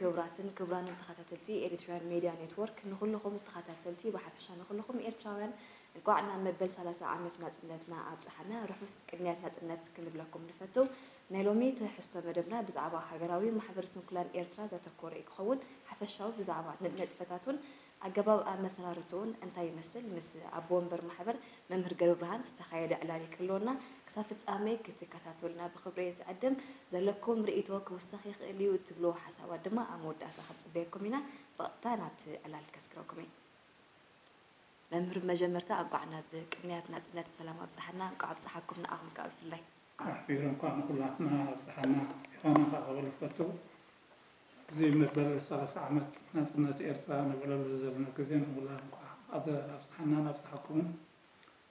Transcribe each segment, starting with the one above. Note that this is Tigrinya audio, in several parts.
ክቡራትን ክቡራንን ተኸታተልቲ ኤሪትሪያን ሜድያ ኔትወርክ፣ ንኹልኹም ተኸታተልቲ ብሓፈሻ ንኹልኹም ኤርትራውያን እንቋዕ ናብ መበል ሰላሳ ዓመት ናጽነትና ኣብጽሓና። ርሑስ ቅንያት ናጽነት ክንብለኩም ንፈቱ። ናይ ሎሚ ትሕዝቶ መደብና ብዛዕባ ሃገራዊ ማሕበር ስንኩላን ኤርትራ ዘተኮረ እዩ ክኸውን። ሓፈሻዊ ብዛዕባ ን-፣ ነጥፈታቱን ኣገባብ ኣመሰራርትኡን እንታይ ይመስል ምስ ኣቦ ወንበር ማሕበር መምህር ገብረብርሃን ዝተኻየደ ዕላል ክህልወና፣ ክሳብ ፍጻሜ ክትከታተሉና ብኽብሪ እየ ዝዕድም። ዘለኩም ርእይቶ ክውሰኽ ይኽእል እዩ እትብልዎ ሓሳባት ድማ ኣብ መወዳእታ ክንጽበየኩም ኢና። ብቐጥታ ናብቲ ዕላል ከስግረኩም እየ። መምህር፣ መጀመርታ እንቋዕ ናብ ቅንያት ናጽነት ብሰላም ኣብጽሓና፣ እንቋዕ ኣብጽሓኩም ንኣኹም ከኣ ብፍላይ። ኣሕቢሩ እንኳዕ ንኹላትና ኣብጽሓና። ይኾና ከኣ ክብል እፈቱ። እዚ መበል ሰላሳ ዓመት ናጽነት ኤርትራ ነብዕለሉ ዘለና ግዜ ንኹላ እንኳዕ ኣብጽሓናን ኣብጽሓኩምን።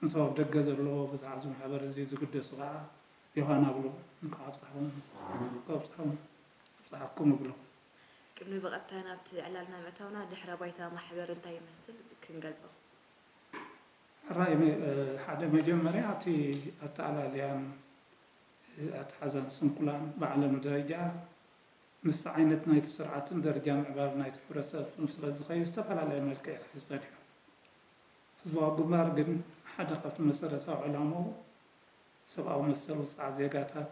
ነቶም ኣብ ደገ ዘለዎ ብዛዕባ እዚ ማሕበር እዚ ዝግደሱ ከኣ ዮሃና እብሎም። እንኳዕ ኣብጽሓኹም፣ እንኳዕ ኣብጽሓኹም፣ ኣብጽሓኩም እብሎም። ቅድሚ ብቐጥታ ናብቲ ዕላልና ምእታውና፣ ድሕረ ባይታ ማሕበር እንታይ ይመስል ክንገልጾ? ሕራይ መ-፣ እ፣ ሓደ መጀመርያ እቲ ኣተኣላልያን፣ እ፣ ኣተሓዛን ስንኩላን ብዓለም ደረጃ ምስቲ ዓይነት ናይቲ ስርዓትን ደረጃ ምዕባለ ናይቲ ሕብረተሰብ ስለ ዝኸይድ ዝተፈላለየ መልክዕ ክሕዝ ጸኒሑ። ህዝባዊ ግንባር ግን ሓደ ካብቲ መሰረታዊ ዕላማኡ ሰብኣዊ መሰል ውጽዓት ዜጋታት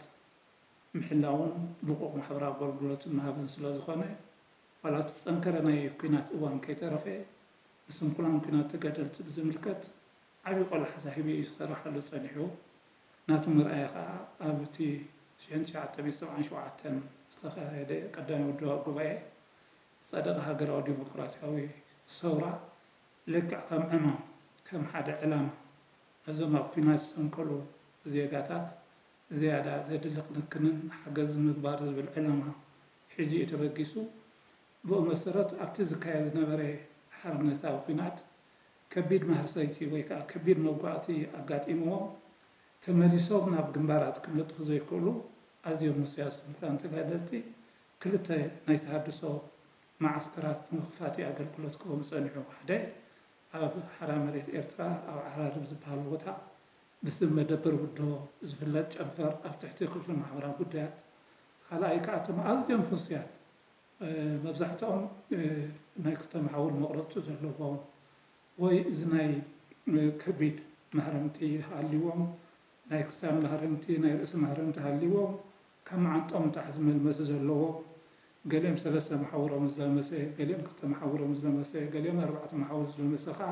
ምሕላውን ብቑዕ ማሕበራዊ ኣገልግሎትን ምሃብን ስለ ዝኾነ፣ ዋላ እቲ ዝጸንከረ ናይ ኲናት እዋን ከይተረፈ፣ ንስንኩላን ኲናት ተጋደልቲ ብዝምልከት ዓቢ ቆላሕታ ሂቡ እዩ ዝሰርሓሉ ጸኒሑ። ናቱ መርኣያ ከኣ ኣብ እቲ ሽሕን ትሽዓተ ሚእትን ሰብዓን ሸውዓተን ዝተኻየደ ቀዳማይ ውድባዊ ጉባኤ ዝጸደቐ ሃገራዊ ዲሞክራስያዊ ሰውራ፣ ልክዕ ከም ዕማም፣ ከም ሓደ ዕላማ፣ ነዞም ኣብ ኲናት ዝሰንከሉ ዜጋታት ዝያዳ ዘድሊ ክንክንን ሓገዝን ምግባር ዝብል ዕላማ ሒዙ እዩ ተበጊሱ። ብኡ መሰረት፣ ኣብቲ ዝካየድ ዝነበረ ሓርነታዊ ኲናት ከቢድ ማህሰይቲ ወይ ከኣ ከቢድ መጓእቲ ኣጋጢምዎም፣ ተመሊሶም ናብ ግንባራት ክነጥፉ ዘይክእሉ ኣዝዮም ህሱያት ስንኩላን ተጋደልቲ፣ ክልተ ናይ ተሃድሶ መዓስከራት ብምኽፋት እዩ ኣገልግሎት ክህቦም ጸኒሑ። ሓደ ኣብ ሓራ መሬት ኤርትራ፣ ኣብ ዓራርብ ዝበሃል ቦታ፣ ብስም መደበር ውድሆ ዝፍለጥ ጨንፈር ኣብ ትሕቲ ክፍሊ ማሕበራዊ ጉዳያት፣ ካልኣይ ከኣ እቶም ኣዝዮም ህሱያት፣ እ፣ መብዛሕትኦም፣ እ፣ ናይ ክልተ መሓውር መቑረጽቲ ዘለዎም ወይ እዚ ናይ፣ እ፣ ከቢድ ማህረምቲ ሃልይዎም፣ ናይ ክሳድ ማህረምቲ፣ ናይ ርእሲ ማህረምቲ ሃልይዎም፣ ካብ መዓንጥኦም ንታሕቲ ዝመልመሲ ዘለዎም፣ ገሊኦም ሰለስተ መሓውሮም ዝለመሰ፣ ገሊኦም ክልተ መሓውሮም ዝለመሰ፣ ገሊኦም ኣርባዕተ መሓውር ዝለመሰ ከኣ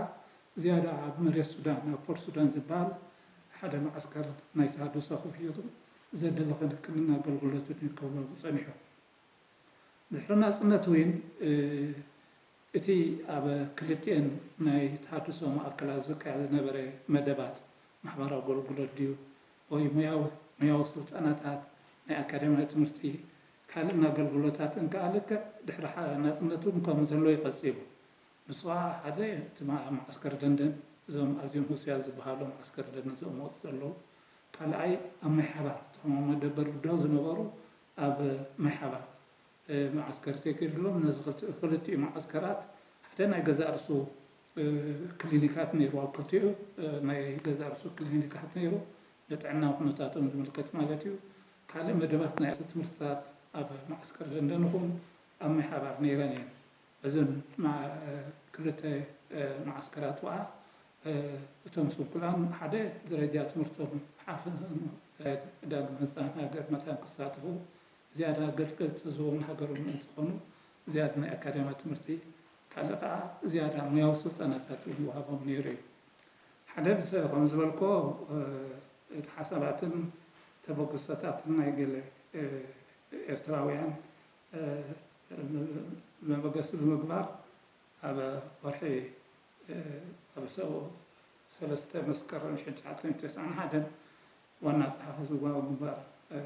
ዝያዳ ኣብ መሬት ሱዳን፣ ኣብ ፖርት ሱዳን ዝበሃል ሓደ መዓስከር ናይ ተሃድሶ ክፍይቱ ዘድሊ ክንክንን ኣገልግሎትን ይከብሎም ጸኒሑ። ድሕሪ ናጽነት እውን፣ እ፣ እቲ ኣብ ክልቲኤን ናይ ተሃድሶ ማእከላት ዝካየድ ዝነበረ መደባት፣ ማሕበራዊ ኣገልግሎት ድዩ ወይ ሞያዊ፣ ሞያዊ ስልጠናታት፣ ናይ ኣካዳሚያዊ ትምህርቲ፣ ካልእን ኣገልግሎታትን ከኣ ልክዕ ድሕሪ ሓ-፣ ናጽነት እውን ከምኡ ዘሎ እዩ ቀጺሉ። ንሱ ከኣ ሓደ እቲ ማ-፣ መዓስከር ደንደን፣ እዞም ኣዝዮም ህሱያት ዝበሃሉ መዓስከር ደንደን ዘቐመጡ ዘለዉ፣ ካልኣይ ኣብ ማይ ሓባር፣ እቶም ኣብ መደበር ብድሆ ዝነበሩ ኣብ ማይ ሓባር፣ እ፣ መዓስከር ተገይሩሎም። ነዚ ክልቲ-፣ ክልቲኡ መዓስከራት ሓደ ናይ ገዛእ ርእሱ፣ እ፣ ክሊኒካት ነይሩ፣ ኣብ ክልቲኡ፣ እ፣ ናይ ገዛእ ርእሱ ክሊኒካት ነይሩ፣ ንጥዕና ኩነታቶም ዝምልከት ማለት እዩ። ካልእ መደባት ናይ ትምህርትታት ኣብ መዓስከር ደንደን ይኹን ኣብ ማይ ሓባር ነይረን እየን። እዘን ማ-፣ ክልተ፣ እ፣ መዓስከራት ከኣ፣ እ፣ እቶም ስንኩላን ሓደ ደረጃ ትምህርቶም ሓፍ-፣ እ፣ ዳግም ህንጻ ሃገር መታን ክሳተፉ፣ ዝያዳ ኣገልገልቲ ህዝቦምን ሃገሮምን እንትኾኑ፣ ዝያዳ ናይ ኣካዳሚያዊ ትምህርቲ፣ ካልእ ከኣ ዝያዳ ሞያዊ ስልጠናታት እውን ይወሃቦም ነይሩ እዩ። ሓደ ብሰ-፣ ከም ዝበልኮ፣ እ፣ እቲ ሓሳባትን ተበግሶታትን ናይ ገለ፣ እ፣ ኤርትራውያን፣ እ፣ መበገሲ ብምግባር ኣብ ወርሒ፣ እ፣ ኣብ ሰ-፣ ሰለስተ መስከረም ሽሕን ትሽዓተ ሚእትን ተስዓን ሓደን ዋና ጸሓፊ ህዝባዊ ግንባር፣ እ፣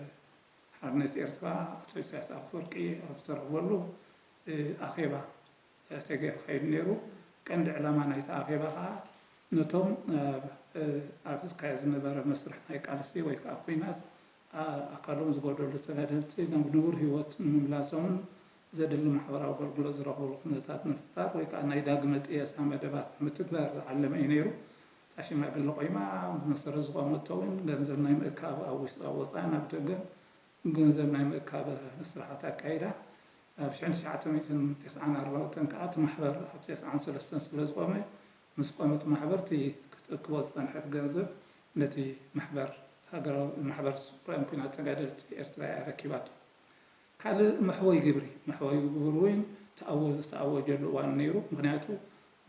ሓርነት ኤርትራ ኣቶ ኢሳያስ ኣፈወርቂ ኣብ ዝተረኽበሉ፣ እ፣ ኣኼባ፣ እ፣ ተገይሩ ከይዱ ነይሩ። ቀንዲ ዕላማ ናይቲ ኣኼባ ከኣ ነቶም፣ እ፣ እ፣ ኣብ ዝካየድ ዝነበረ መስርሕ ናይ ቃልሲ ወይ ከኣ ኲናት፣ ኣ-፣ ኣካሎም ዝጎደሉ ተጋደልቲ ናብ ንቡር ህይወት ንምምላሶምን ዘድሊ ማሕበራዊ ኣገልግሎት ዝረኽብሉ ኩነታት ንምፍጣር ወይ ከኣ ናይ ዳግመ ጥየሳ መደባት ንምትግባር ዝዓለመ እዩ ነይሩ። እታ ሽማግለ ቆይማ ብመሰረት ዝቖመቶ እውን ገንዘብ ናይ ምእካብ ኣብ ውሽጢ፣ ኣብ ወጻኢን ኣብ ደገን ገንዘብ ናይ ምእካብ ስራሓት ኣካይዳ። ኣብ ሽሕን ትሽዓተ ሚእትን ተስዓን ኣርባዕተን ከኣ እቲ ማሕበር ኣብ ተስዓን ሰለስተን ስለ ዝቖመ፣ ምስ ቆመ እቲ ማሕበር እቲ ክትእክቦ ዝጸንሐት ገንዘብ ነቲ ማሕበር፣ ሃገራዊ ማሕበር ስንኩላን ኲናት ተጋደልቲ ኤርትራ እያ ኣረኪባቶ። ካልእ መሕወይ ግብሪ፣ መሕወይ ግብሪ እውን ተኣወ-፣ ዝተኣወጀሉ እዋን ነይሩ። ምኽንያቱ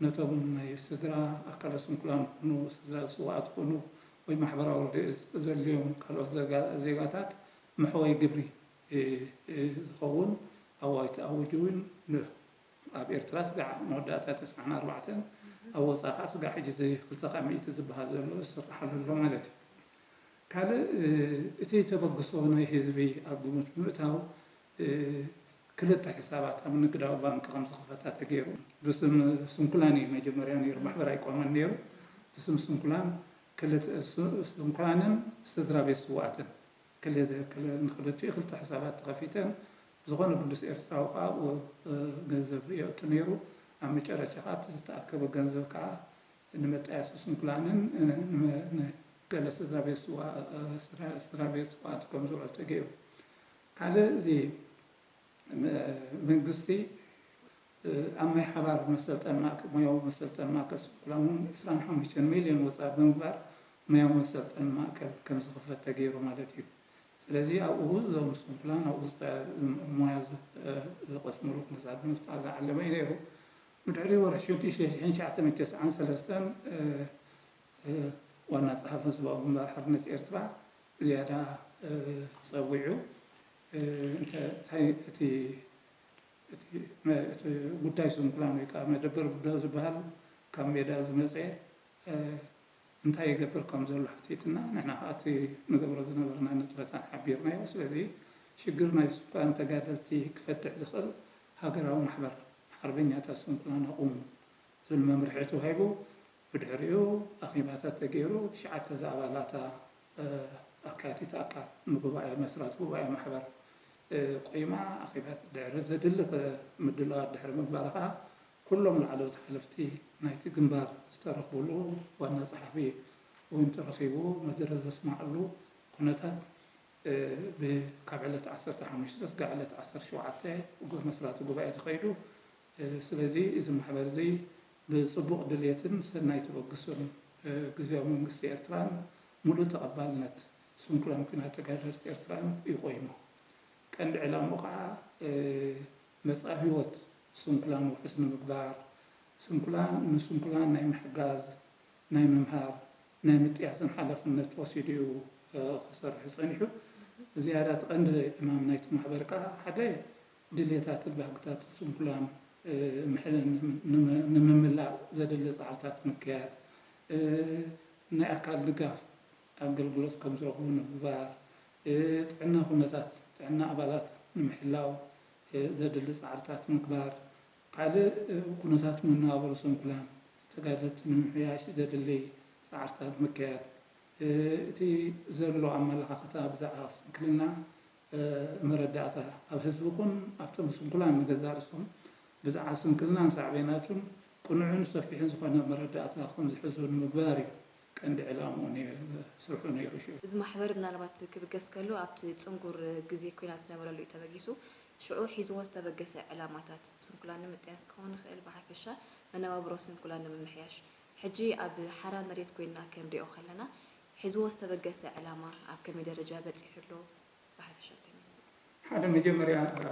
ነቶም ናይ ስድራ ኣካለ ስንኩላን ክኾኑ፣ ስድራ ስውኣት ክኾኑ ወይ ማሕበራዊ ረድኤት ዘድልዮም ካልኦት ዘጋ-፣ ዜጋታት መሕወይ ግብሪ፣ እ፣ እ፣ ዝኸውን ኣዋጅ ተኣዊጁ እውን ን-፣ ኣብ ኤርትራ ስጋዕ መወዳእታ ተስዓን ኣርባዕተን፣ ኣብ ወጻኢ ከዓ ስጋዕ ሕጂ እዚ ክልተ ካብ ሚእቲ ዝበሃል ዘሎ ዝስርሓሉ ኣሎ ማለት እዩ። ካልእ፣ እ፣ እቲ ተበግሶ ናይ ህዝቢ ኣብ ግምት ብምእታው፣ እ፣ ክልተ ሕሳባት ኣብ ንግዳዊ ባንክ ከም ዝኽፈታ ተገይሩ። ብስም ስንኩላን እዩ መጀመርያ ነይሩ፣ ማሕበር ኣይቆመን ነይሩ። ብስም ስንኩላን ክልተ፣ ሱ-፣ ስንኩላንን ስድራ ቤት ስውኣትን ክልተ፣ ክል-፣ ንክልቲኡ ክልተ ሕሳባት ተኸፊተን፣ ዝኾነ ግዱስ ኤርትራዊ ከዓ ኣብኡ፣ እ፣ ገንዘብ የእቱ ነይሩ። ኣብ መጨረሻ ከዓ እቲ ዝተኣከበ ገንዘብ ከዓ ንመጣየሲ ስንኩላንን፣ እ፣ ንመ-፣ ንገለ ስድራ ቤት ስዋ-፣ እ፣ ስድራ፣ ስድራ ቤት ስውኣት ከም ዝውዕል ተገይሩ። ካልእ እዚ መ-፣ መንግስቲ፣ እ፣ ኣብ ማይ ሓባር መሰልጠን ማእከ-፣ ሞያዊ መሰልጠን ማእከል ስንኩላን እውን ዕስራን ሓሙሽተን ሚልዮን ወጻኢ ብምግባር ሞያዊ መሰልጠን ማእከል ከም ዝኽፈት ተገይሩ ማለት እዩ። ስለዚ ኣብኡ እዞም ስንኩላን ኣብኡ ዝጠ-፣ ሞያ ዝ-፣ እ፣ ዝቐስምሉ ኩነታት ንምፍጣር ዝዓለመ እዩ ነይሩ። ብድሕሪ ወርሒ ሽዱሽተ ሽሕን ትሽዓተ ሚእትን ተስዓን ሰለስተን፣ እ፣ እ፣ ዋና ጸሓፊ ህዝባዊ ግንባር ሓርነት ኤርትራ ዝያዳ፣ እ፣ ጸዊዑ፣ እ፣ እንተ-፣ እንታይ እቲ፣ እቲ መ-፣ እቲ ጉዳይ ስንኩላን ወይ ከዓ መደበር ጉዳይ ዝበሃል ካብ ሜዳ ዝመጸ፣ እ፣ እንታይ ይገብር ከም ዘሎ ሓቲትና፣ ንሕና ከዓ እቲ ንገብሮ ዝነበርና ንጥፈታት ሓቢርናዮ። ስለዚ ሽግር ናይ ስንኩላን ተጋደልቲ ክፈትሕ ዝኽእል ሃገራዊ ማሕበር ሓርበኛታት ስንኩላን ኣቑሙ ዝብል መምርሒ ተዋሂቡ። ብድሕሪኡ ኣኼባታት ተገይሩ፣ ትሽዓተ ዝኣባላታ፣ እ፣ ኣካያዲት ኣካል ንጉባኤ መስራቲ ጉባኤ ማሕበር፣ እ፣ ቆይማ ኣኼባት ድሕሪ ዘድሊ ኸ-፣ ምድላዋት ድሕሪ ምግባራ ኸኣ፣ ኩሎም ላዕለዎት ሓለፍቲ ናይቲ ግንባር ዝተረኽቡሉ ዋና ጸሓፊ እውን ተረኺቡ መደረ ዘስምዓሉ ኩነታት፣ እ፣ ብ-፣ ካብ ዕለት ዓሰርተ ሓሙሽተ እስካብ ዕለት ዓሰርተ ሸውዓተ ጉ-፣ መስራቲ ጉባኤ ተኸይዱ። እ፣ ስለዚ እዚ ማሕበር እዚ ብጽቡቕ ድልየትን ሰናይ ተበግሶን፣ እ፣ ግዝያዊ መንግስቲ ኤርትራን ምሉእ ተቐባልነት ስንኩላን ኲናት ተጋደልቲ ኤርትራን እዩ ቆይሙ። ቀንዲ ዕላምኡ ከዓ፣ እ፣ መጻኢ ህይወት ስንኩላን ውሑስ ንምግባር፣ ስንኩላን፣ ንስንኩላን ናይ ምሕጋዝ፣ ናይ ምምሃር፣ ናይ ምጥያስን ሓላፍነት ወሲዱ እዩ፣ እ፣ ክሰርሕ ጸኒሑ። ዝያዳ እቲ ቀንዲ ዕማም ናይቲ ማሕበር ከዓ ሓደ ድሌታትን ባህግታትን ስንኩላን፣ እ፣ ምሕ-፣ ንም-፣ ንም-፣ ንምምላእ ዘድሊ ጻዕርታት ምክያድ፣ እ፣ ናይ ኣካል ድጋፍ ኣገልግሎት ከም ዝረኽቡ ንምግባር፣ እ፣ ጥዕና ኩነታት ጥዕና ኣባላት ንምሕላው፣ እ፣ ዘድሊ ጻዕርታት ምግባር፣ ካልእ፣ እ፣ ኩነታት መነባብሮ ስንኩላን ተጋደልቲ ንምምሕያሽ ዘድሊ ጻዕርታት ምክያድ፣ እ፣ እቲ ዘሎ ኣመለኻኽታ ብዛዕባ ስንክልና፣ እ፣ መረዳእታ ኣብ ህዝቢ ይኹን ኣብቶም ስንኩላን ንገዛእ ርእሶም ብዛዕባ ስንክልናን ሳዕቤናቱን ቅኑዕን ሰፊሕን ዝኾነ መረዳእታ ከም ዝሕዙ ንምግባር እዩ ቀንዲ ዕላምኡ ነይ-፣ ስርሑ ነይሩ። ሽዑ። እዚ ማሕበር ምናልባት ክብገስ ከሎ ኣብቲ ጽንጉር ግዜ ኲናት ዝነበረሉ እዩ ተበጊሱ። ሽዑ ሒዝዎ ዝተበገሰ ዕላማታት ስንኩላን ንምጥያስ ክኸውን ይኽእል፣ ብሓፈሻ መነባብሮ ስንኩላን ንምምሕያሽ። ሕጂ ኣብ ሓራ መሬት ኮይንና ክንሪኦ ከለና፣ ሒዝዎ ዝተበገሰ ዕላማ ኣብ ከመይ ደረጃ በጺሑ ኣሎ? ብሓፈሻ እንታይ ይመስል? ሓደ መጀመርያ፣ እ፣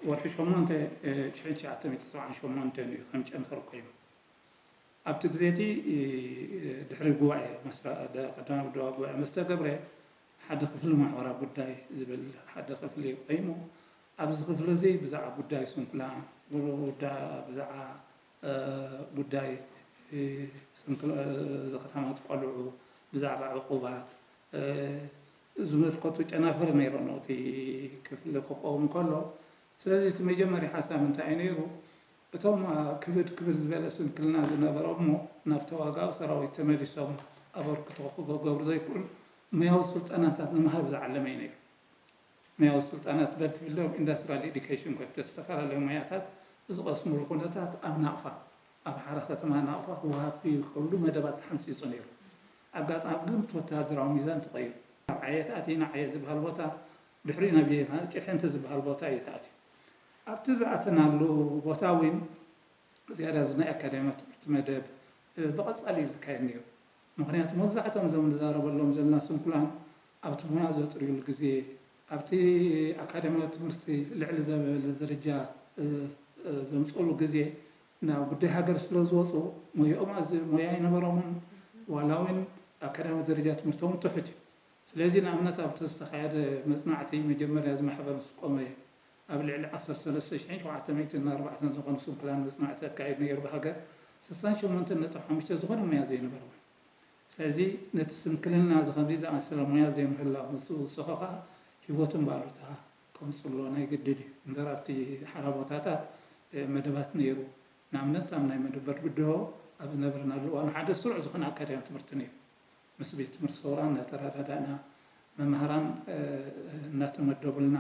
ወርሒ ሸሞንተ፣ እ፣ ሽሕን ትሽዓተ ሚእትን ሰብዓን ሸሞንተን እዩ ከም ጨንፈር ኮይኑ። ኣብቲ ግዜ እቲ፣ እ፣ ድሕሪ ጉባኤ መስራ-፣ ደ-፣ ቀዳማዊ ደዋ ጉባኤ ምስ ተገብረ፣ ሓደ ክፍሊ ማሕበራዊ ጉዳይ ዝብል ሓደ ክፍሊ ቆይሙ፣ ኣብዚ ክፍሊ እዚ ብዛዕባ ጉዳይ ስንኩላን፣ ጉዳ-፣ ብዛዕባ፣ እ፣ ጉዳይ፣ እ፣ ስንኩላ-፣ እ፣ እዚ ከተማት ቆልዑ፣ ብዛዕባ ዕቁባት፣ እ፣ ዝምልከቱ ጨናፍር ነይሮም እቲ ክፍሊ ክኸውን ከሎ፣ ስለዚ እቲ መጀመርያ ሓሳብ እንታይ እዩ ነይሩ? እቶም፣ እ፣ ክብድ ክብድ ዝበለ ስንክልና ዝነበሮም እሞ ናብ ተዋጋኢ ሰራዊት ተመሊሶም ኣበርክቶ ክገብሩ ዘይክእሉ፣ ሞያዊ ስልጠናታት ንምሃብ ዝዓለመ እዩ ነይሩ። ሞያዊ ስልጠናት በብፊልዶም ኢንዳስትሪያል ኤዱኬሽን ኮሌጅ ዝተፈላለዩ ሞያታት ዝቐስምሉ ኩነታት ኣብ ናቕፋ፣ ኣብ ሓራ ከተማ ናቕፋ ክወሃብ ይኽእሉ መደባት ተሓንጺጹ ነይሩ። ኣጋጣሚ ግን እቲ ወተሃደራዊ ሚዛን ተቐይሩ። ኣብ ዓየት ኣቲና፣ ዓየት ዝበሃል ቦታ ድሕሪ ናብ ጭርሒ እንተ ዝበሃል ቦታ እዩ ተኣትዩ። ኣብቲ ዝኣተናሉ ቦታ እውን ዝያዳ እዚ ናይ ኣካዳሚያዊ ትምህርቲ መደብ ብቐጻሊ እዩ ዝካየድ ነይሩ። ምኽንያቱ መብዛሕትኦም እዞም ንዛረበሎም ዘለና ስንኩላን ኣብቲ ሞያ ዘጥርዩሉ ግዜ፣ ኣብቲ ኣካዳሚያዊ ትምህርቲ ልዕሊ ዝበለ ደረጃ ዘምፅእሉ ግዜ ናብ ጉዳይ ሃገር ስለ ዝወፁ ሞያኦም ኣዝ ሞያ ኣይነበሮምን። ዋላ እውን ኣካዳሚያዊ ደረጃ ትምህርቶም ትሑት እዩ። ስለዚ ንኣብነት ኣብቲ ዝተኻየደ መፅናዕቲ መጀመርያ እዚ ማሕበር ምስ ቆመ ኣብ ልዕሊ ዓሰርተ ሰለስተ ሽሕን ሸውዓተ ሚእትን ኣርባዕተን ዝኾኑ ስንኩላን መፅናዕቲ ኣካይዱ ነይሩ። ብሃገር ስሳን ሸሞንተን ነጥቢ ሓሙሽተ ዝኾነ ሞያ ዘይነበርዎ። ስለዚ ነቲ ስንክልና እዚ ከምዚ ዝኣመሰለ ሞያ ዘይምህላው ምስኡ ዝስኸ ከዓ ህይወትን ባሉታ ከምፅሎ ናይ ግድድ እዩ። እምበር ኣብቲ ሓራ ቦታታት መደባት ነይሩ። ንኣብነት ኣብ ናይ መደበር ብድሆ ኣብ ዝነበርናሉ እዋን ሓደ ስሩዕ ዝኾነ ኣካዳሚ ትምህርቲ ነይሩ። ምስ ቤት ትምህርቲ ሰውራ እናተረዳዳእና መምህራን እናተመደቡልና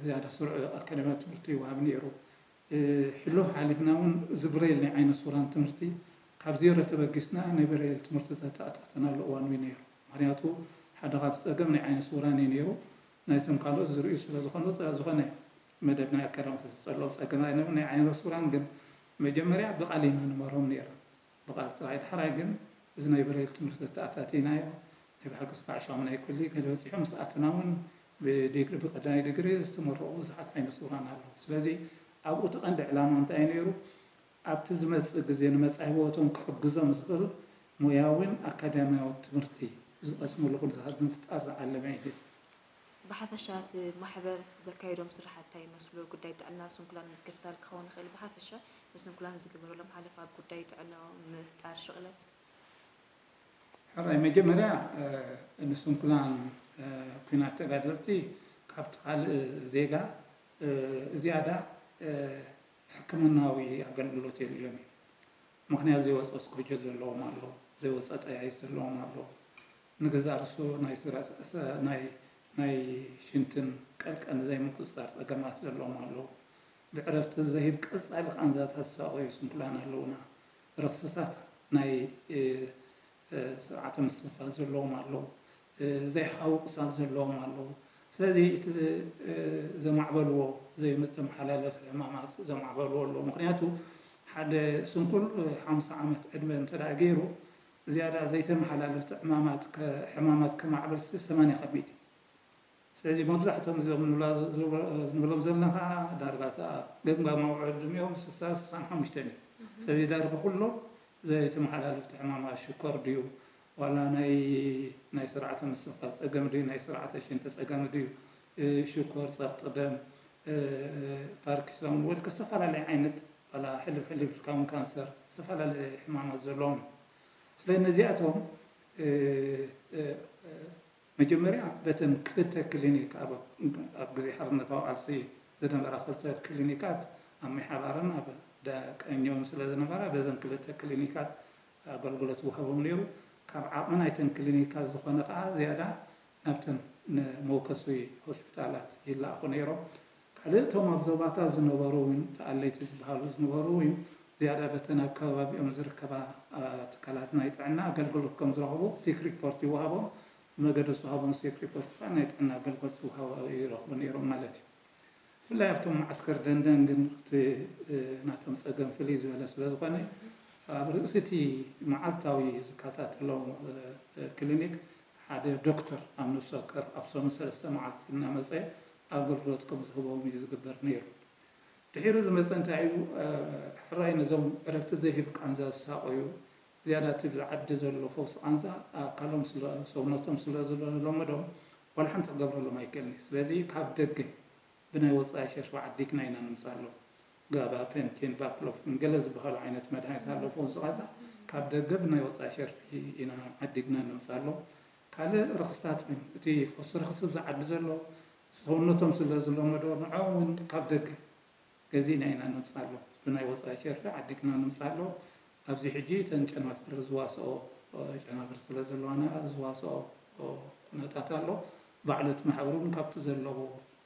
ዝያዳ ስሩዕ ኣካዳሚያዊ ትምህርቲ ይወሃብ ነይሩ። ሕሉፍ ሓሊፍና እውን እዚ ብሬል ናይ ዓይነ ስውራን ትምህርቲ ካብ ዜሮ ተበጊስና ናይ ብሬል ትምህርቲ ዘተኣታተናሉ እዋን እዩ ነይሩ። ምክንያቱ ሓደ ካብ ፀገም ናይ ዓይነ ስውራን እዩ ነይሩ። ናይቶም ካልኦት ዝርእዩ ስለ ዝኾኑ ዝኾነ መደብ ናይ ኣካዳሚ ዝፀልኦ ፀገም ኣይነበረን። ናይ ዓይነ ስውራን ግን መጀመርያ ብቃል ኢና ንመርሆም ነይርና። ብቓል ጥራይ። ዳሕራይ ግን እዚ ናይ ብሬል ትምህርቲ ተኣታቲናዮ። ናይ ብሓቂ እስካዕ ሻሙናይ ክፍሊ ገለ በፂሑ ምስ ኣተና እውን ብዲግሪ፣ ብቀዳማይ ዲግሪ ዝተመረቑ ብዙሓት ዓይነ ስውራን ኣለዉ። ስለዚ ኣብኡ እቲ ቀንዲ ዕላማ እንታይ እዩ ነይሩ? ኣብቲ ዝመፅእ ግዜ ንመፃኢ ህይወቶም ክሕግዞም ዝኽእል ሞያዊን ኣካዳሚያዊ ትምህርቲ ዝቐስምሉ ኩነታት ንምፍጣር ዝዓለመ እዩ። ብሓፈሻ እቲ ማሕበር ዘካየዶም ስራሓት እንታይ ይመስሉ? ጉዳይ ጥዕና ስንኩላን ምክትታል ክኸውን ይኽእል። ብሓፈሻ ንስንኩላን ዝግበረሎም ሓለፋ ኣብ ጉዳይ ጥዕናኦም ምፍጣር ሽቕለት። ሕራይ መጀመርያ ንስንኩላን ኩናት ተጋደልቲ ካብቲ ካልእ ዜጋ ዝያዳ ሕክምናዊ ኣገልግሎት የድልዮም እዩ። ምኽንያት ዘይወፀ ስኮጆ ዘለዎም ኣለዉ፣ ዘይወፀ ጠያይት ዘለዎም ኣለዉ። ንገዛእ ርእሱ ናይ ስረ- ሰ- ናይ ናይ ሽንትን ቀልቀን ዘይምቁፅፃር ፀገማት ዘለዎም ኣለዉ። ብዕረፍቲ ዘሂብ ቀፃሊ ቃንዛታት ዝሳቐዩ ስንኩላን ኣለዉና። ረኽስታት ናይ ስርዓተ ምስትንፋስ ዘለዎም ኣለዉ፣ ዘይሓዊ ቁሳል ዘለዎም ኣለዉ። ስለዚ እቲ ዘማዕበልዎ ዘይተመሓላለፊ ሕማማት ዘማዕበልዎ ኣለዉ። ምክንያቱ ሓደ ስንኩል ሓምሳ ዓመት ዕድመ እንተ ደኣ ገይሩ ዝያዳ ዘይተመሓላለፍቲ ሕማማት ከ- ሕማማት ከማዕበል ሰማንያ ካብ ሚእቲ። ስለዚ መብዛሕትኦም እዚኦም ንብላ- ንብሎም ዘለና ከዓ ዳርጋ እታ ገምጋማዊ ዕድሚኦም ስሳ ስሳን ሓሙሽተን እዩ። ስለዚ ዳርጋ ኩሎም ዘይተመሓላለፍቲ ሕማማት ሽኮር ድዩ ዋላ ናይ ናይ ስርዓተ ምስትንፋስ ፀገም ድዩ ናይ ስርዓተ ሽንቲ ፀገም ድዩ ሽኮር ፀቕጢ ደም ፓርኪንሶን ወይ ዝተፈላለየ ዓይነት ዋላ ሕልፍ ሕልፍ ኢልካ እውን ካንሰር ዝተፈላለየ ሕማማት ዘለዎም እዮም። ስለዚ ነዚኣቶም መጀመርያ በተን ክልተ ክሊኒክ ኣብ ኣብ ግዜ ሓርነታዊ ቃልሲ ዝነበራ ክልተ ክሊኒካት ኣብ ማይ ሓባርን ኣብ ደቀኛውን ስለ ዝነበራ በዘን ክልተ ክሊኒካት ኣገልግሎት ይወሃቦም ነይሩ። ካብ ዓቕሚ ናይተን ክሊኒካት ዝኾነ ከዓ ዝያዳ ናብተን ንመወከሲ ሆስፒታላት ይለኣኹ ነይሮም። ካልእ እቶም ኣብ ዞባታት ዝነበሩ እውን ተኣለይቲ ዝበሃሉ ዝነበሩ እውን ዝያዳ በተን ኣብ ከባቢኦም ዝርከባ ትካላት ናይ ጥዕና ኣገልግሎት ከም ዝረኽቡ ሲክ ሪፖርት ይወሃቦም። ብመገዲ ዝወሃቦም ሲክ ሪፖርት ከዓ ናይ ጥዕና ኣገልግሎት ይረኽቡ ነይሮም ማለት እዩ። ብፍላይ ኣብቶም መዓስከር ደንደን ግን እቲ ናቶም ፀገም ፍልይ ዝበለ ስለ ዝኾነ ኣብ ርእሲ እቲ መዓልታዊ ዝከታተሎም ክሊኒክ ሓደ ዶክተር ኣብ ነፍሲ ወከፍ ኣብ ሰሙን ሰለስተ መዓልቲ እናመፀ ኣገልግሎት ከም ዝህቦም እዩ ዝግበር ነይሩ። ድሒሩ ዝመፀ እንታይ እዩ? ሕራይ ነዞም ዕረፍቲ ዘይህብ ቃንዛ ዝሳቐዩ ዝያዳ እቲ ብዝዓዲ ዘሎ ፈውሲ ቃንዛ ኣካሎም ሰውነቶም ስለ ዝለመዶም ዋላ ሓንቲ ክገብረሎም ኣይክእልን እዩ። ስለዚ ካብ ደገ ብናይ ወፃኢ ሸርፊ ዓዲግና ኢና ንምፃሎም። ጋባፔንቲን፣ ባክሎፍን ገለ ዝበሃሉ ዓይነት መድሃኒት ኣለዉ ፈውሲ ቃንዛ ካብ ደገ ብናይ ወፃኢ ሸርፊ ኢና ዓዲግና ንምፃሎም። ካልእ ረኽስታት እውን እቲ ፈውሲ ረኽሲ ብዝዓዲ ዘሎ ሰውነቶም ስለ ዝለመዶ ንዕኦም እውን ካብ ደገ ገዚእና ኢና ንምፃሎም። ብናይ ወፃኢ ሸርፊ ዓዲግና ንምፃሎም። ኣብዚ ሕጂ እተን ጨናፍር ዝዋስኦ ጨናፍር ስለ ዘለዋና ዝዋስኦ ኩነታት ኣሎ። ባዕሉ እቲ ማሕበር እውን ካብቲ ዘለዎ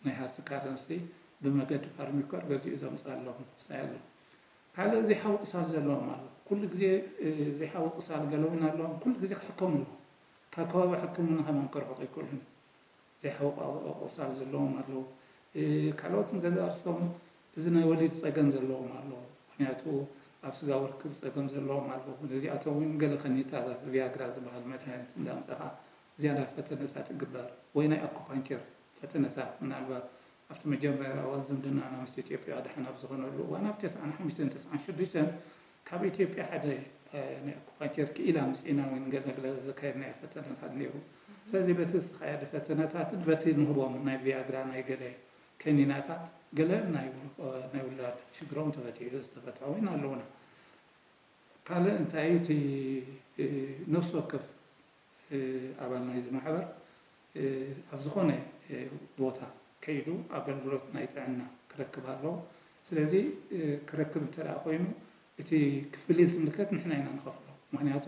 ናይ ሃርድ ካረንሲ ብመገዲ ፋርሚኮር ገዚኡ ዘምፅኣሎም ሳይ ኣሎ። ካልእ ዘይሓዊ ቁሳል ዘለዎም ኣሎ። ኩሉ ግዜ ዘይሓዊ ቁሳል ገለውን ኣለዎም። ኩሉ ግዜ ክሕከሙ ኣለዎም። ካብ ከባቢ ሕክምና ከማን ክርሕቁ ኣይክእሉን። ዘይሓዊ ቁሳል ዘለዎም ኣለዉ። ካልኦት ንገዛእ ርእሶም እዚ ናይ ወሊድ ጸገም ዘለዎም ኣለዉ። ምኽንያቱ ኣብ ስጋ ውርክብ ጸገም ዘለዎም ኣለዉ። ነዚኣቶም እውን ገለ ከኒታታት ቪያግራ ዝበሃል መድሃኒት እንዳምጻኻ ዝያዳ ፈተነታት ይግበር ወይ ናይ ኣኩፓንቸር ፈተነታት ምናልባት ኣብቲ መጀመርያ እዋን ዝምድናና ምስ ኢትዮጵያ ደሓን ኣብ ዝኾነሉ እዋን ኣብ ተስዓን ሓሙሽተን ተስዓን ሽዱሽተን ካብ ኢትዮጵያ ሓደ ናይ ኣኩፓንቸር ክኢላ ምጽኢና እውን ገለ ገለ ዘካየድናዮ ፈተነታት ነይሩ። ስለዚ በቲ ዝተኻየደ ፈተነታትን በቲ ንህቦም ናይ ቪያግራ ናይ ገለ ከኒናታት ገለ ናይ ውላድ ሽግሮም ተፈቲሑ ዝተፈትሐ እውን ኣለውና። ካልእ እንታይ እቲ ነፍሲ ወከፍ ኣባል ናይዚ ማሕበር ኣብ ዝኾነ ቦታ ከይዱ ኣገልግሎት ናይ ጥዕና ክረክብ ኣለዎ። ስለዚ ክረክብ እንተ ደኣ ኮይኑ እቲ ክፍሊት ዝምልከት ንሕና ኢና ንኸፍሎ። ምኽንያቱ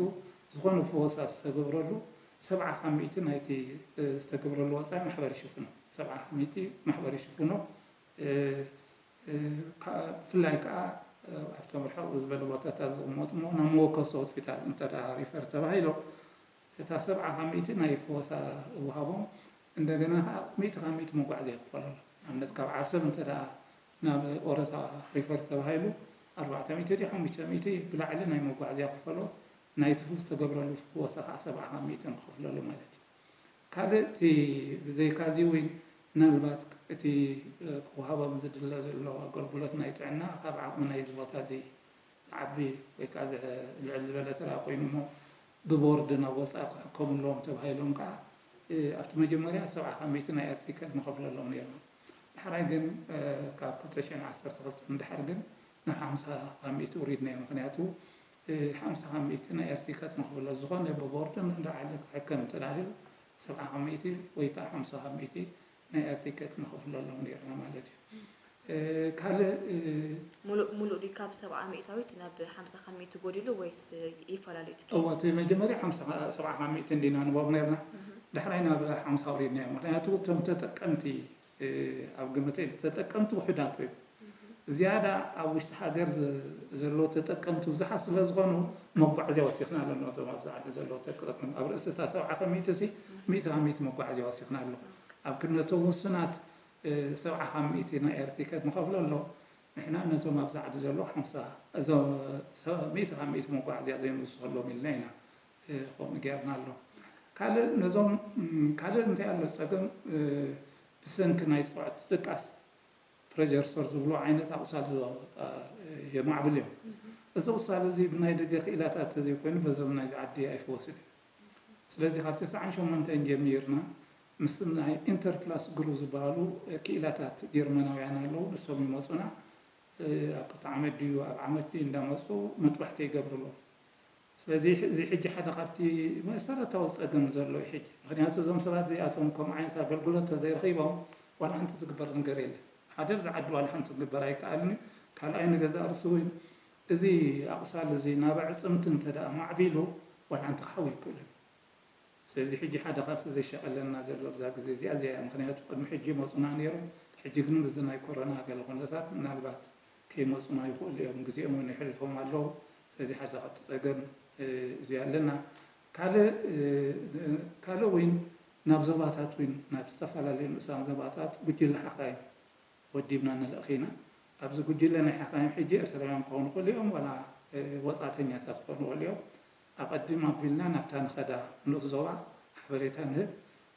ዝኾነ ፈወሳ ዝተገብረሉ ሰብዓ ካብ ሚእቲ ናይቲ ዝተገብረሉ ወፃኢ ማሕበር ይሽፍኖ። ሰብዓ ካብ ሚእቲ ማሕበር ይሽፍኖ። ብፍላይ ከዓ ኣብቶም ርሕቕ ዝበለ ቦታታት ዝቕመጡ እሞ ናብ መወከሲ ሆስፒታል እንተ ደኣ ሪፈር ተባሂሎም እታ ሰብዓ ካብ ሚእቲ ናይ ፈወሳ ይወሃቦም። እንደገና ከዓ ሚእቲ ካብ ሚእቲ መጓዓዝያ ይኽፈለሉ። ንኣብነት ካብ ዓሰብ እንተ ደኣ ናብ ኦረታ ሪፈር ተባሂሉ ኣርባዕተ ሚእቲ ድዩ ሓሙሽተ ሚእቲ ብላዕሊ ናይ መጓዓዝያ ክፈሎ ናይቲ ዝተገብረሉ ፈወሳ ከዓ ሰብዓ ካብ ሚእቲ ንኸፍለሉ ማለት እዩ። ካልእ እቲ ብዘይካዚ እውን ምናልባት እቲ ክወሃቦም ዝድለ ዘሎ ኣገልግሎት ናይ ጥዕና ካብ ዓቕሚ ናይዚ ቦታ እዚ ዝዓቢ ወይ ከዓ ልዕል ዝበለ ተራ ኮይኑ እሞ ብቦርድ ናብ ወፃኢ ክሕከሙ ኣለዎም ተባሂሎም ከዓ ኣብቲ መጀመርያ ሰብዓ ካብ ሚእቲ ናይ ኤርቲከት ንኸፍለሎም ነይርና። ዳሕራይ ግን ካብ ክልተ ሽሕን ዓሰርተ ክልተን ንድሓር ግን ናብ ሓምሳ ካብ ሚእቲ ውሪድና እዩ። ምኽንያቱ ሓምሳ ካብ ሚእቲ ናይ ኤርቲከት ንኽፍሎ ዝኾነ ብቦርድን እንዳዓለ ክሕከም እንተዳሂሉ ሰብዓ ካብ ሚእቲ ወይ ከዓ ሓምሳ ካብ ሚእቲ ናይ ኤርቲከት ንኸፍለሎም ነይርና ማለት እዩ። ካልእ ሙሉእ ሙሉእ ድዩ ካብ ሰብዓ ሚእታዊት ናብ ሓምሳ ካብ ሚእቲ ጎዲሉ ወይስ ይፈላለዩ እቲ እዎ ኬዝ? እቲ መጀመርያ ሓምሳ ሰብዓ ካብ ሚእቲ እንዲና ንቦም ነርና ድሕራይ ናብ ሓምሳ ውሪድና እዮም። ምክንያቱ እቶም ተጠቀምቲ ኣብ ግምተይ ተጠቀምቲ ውሕዳት እዮም። ዝያዳ ኣብ ውሽጢ ሃገር ዘለዉ ተጠቀምቲ ብዙሓት ስለ ዝኾኑ መጓዕዝያ ወሲኽና ኣለና። እዞም ኣብዚ ዓዲ ዘለዉ ተጠቀምቲ ኣብ ርእሲ እታ ሰብዓ ካብ ሚእቲ ሲ ሚእቲ ካብ ሚእቲ መጓዕዝያ ወሲኽና ኣሎ። ኣብ ክንደቶም ውሱናት ሰብዓ ካብ ሚእቲ ናይ ኤርትሪከት ንኸፍሎ ኣሎ። ንሕና ነቶም ኣብዚ ዓዲ ዘለዉ ሓምሳ እዞም ሚእቲ ካብ ሚእቲ መጓዕዝያ ዘይንውስኸሎም ኢልና ኢና ከምኡ ጌርና ኣሎ። ካልእ ነዞም ካልእ እንታይ ኣሎ ጸገም ብሰንኪ ናይ ጸቕጢ ድቃስ ፕሬጀርሰር ዝብሎ ዓይነት ኣቑሳል የማዕብል እዮም። እዚ ቁሳል እዚ ብናይ ደገ ክኢላታት ተዘይኮይኑ በዞም ናይዚ ዓዲ ኣይፍወስን እዩ። ስለዚ ካብ ተስዓን ሸሞንተን ጀሚርና ምስ ናይ ኢንተርክላስ ግሩ ዝበሃሉ ክኢላታት ጀርመናውያን ኣለዉ። ንሶም ይመፁና ኣብ ክልተ ዓመት ድዩ ኣብ ዓመት ድዩ እንዳመፁ መጥባሕቲ ይገብርሉ። ስለዚ እዚ ሕጂ ሓደ ካብቲ መሰረታዊ ፀገም ዘሎ እዩ ሕጂ። ምክንያቱ እዞም ሰባት እዚኣቶም ከምኡ ዓይነት ኣገልግሎት ተዘይረኺቦም ዋላ ሓንቲ ዝግበር ነገር የለን። ሓደ ኣብዚ ዓዲ ዋላ ሓንቲ ክግበር ኣይከኣልን እዩ። ካልኣይ ንገዛእ ርእሱ እውን እዚ ኣቑሳል እዚ ናብ ኣዕፅምቲ እንተ ደኣ ማዕቢሉ ዋላ ሓንቲ ክሓዊ ኣይክእልን። ስለዚ ሕጂ ሓደ ካብቲ ዘሻቐለና ዘሎ ኣብዛ ግዜ እዚኣ እዚኣ እያ። ምኽንያቱ ቅድሚ ሕጂ ይመፁና ነይሮም። ሕጂ ግን ምስዚ ናይ ኮሮና ገለ ኩነታት ምናልባት ከይመፁና ይኽእሉ እዮም። ግዜኦም እውን የሕልፎም ኣለዉ። ስለዚ ሓደ ካብቲ ፀገም እዚ ኣለና። ካልእ ካልእ እውን ናብ ዞባታት እውን ናብ ዝተፈላለዩ ንኡሳን ዞባታት ጉጅለ ሓኻይም ወዲብና ንልእኽ ኢና። ኣብዚ ጉጅለ ናይ ሓኻይም ሕጂ ኤርትራውያን ክኾኑ ይኽእሉ እዮም ዋላ ወፃእተኛታት ክኾኑ ይኽእሉ እዮም። ኣቐድም ኣቢልና ናብታ ንኸዳ ንኡስ ዞባ ሓበሬታ ንህብ።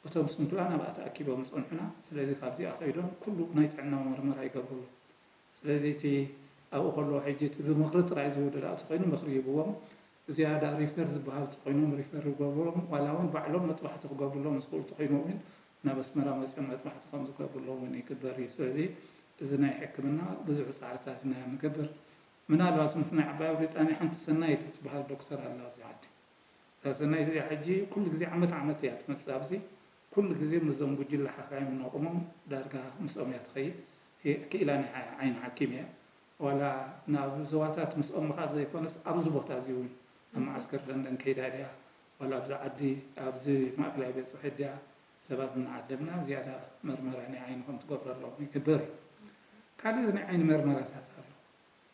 እቶም ስንኩላን ኣብኣ ተኣኪቦም ዝፀንሑና። ስለዚ ካብዚኣ ከይዶም ኩሉ ናይ ጥዕና መርመራ ይገብርሉ። ስለዚ እቲ ኣብኡ ከለዉ ሕጂ እቲ ብምኽሪ ጥራይ ዝውደዳ ተኾይኑ ምኽሪ ይህብዎም። ዝያዳ ሪፈር ዝበሃል ተኾይኖም ሪፈር ይገብርሎም ዋላ እውን ባዕሎም መጥባሕቲ ክገብርሎም ዝኽእሉ ተኾይኖም እውን ናብ ኣስመራ መፅኦም መጥባሕቲ ከም ዝገብርሎም እውን ይግበር እዩ። ስለዚ እዚ ናይ ሕክምና ብዙሕ ፃዕርታት ኢና ንገብር። ምናልባት ምስ ናይ ዓባይ ብሪጣንያ ሓንቲ ሰናይት እትበሃል ዶክተር ኣላ ኣብዚ ዓዲ። እዛ ሰናይት እዚኣ ሕጂ ኩሉ ግዜ ዓመት ዓመት እያ ትመፅእ ኣብዚ። ኩሉ ግዜ ምስዞም ጉጅለ ሓኻይም ነቑሞም ዳርጋ ምስኦም እያ ትኸይድ። ክኢላ ናይ ዓይኒ ሓኪም እያ። ዋላ ናብ ዞባታት ምስኦም ምኻድ ዘይኮነስ ኣብዚ ቦታ እዚ እውን ኣብ መዓስከር ለንደን ከይዳ ድያ ዋላ ኣብዚ ዓዲ ኣብዚ ማእከላይ ቤት ፅሕት ድያ ሰባት እናዓደምና ዝያዳ መርመራ ናይ ዓይኒ ከም ትገብረሎም ይግበር እዩ። ካልእ ናይ ዓይኒ መርመራታት ኣሎ።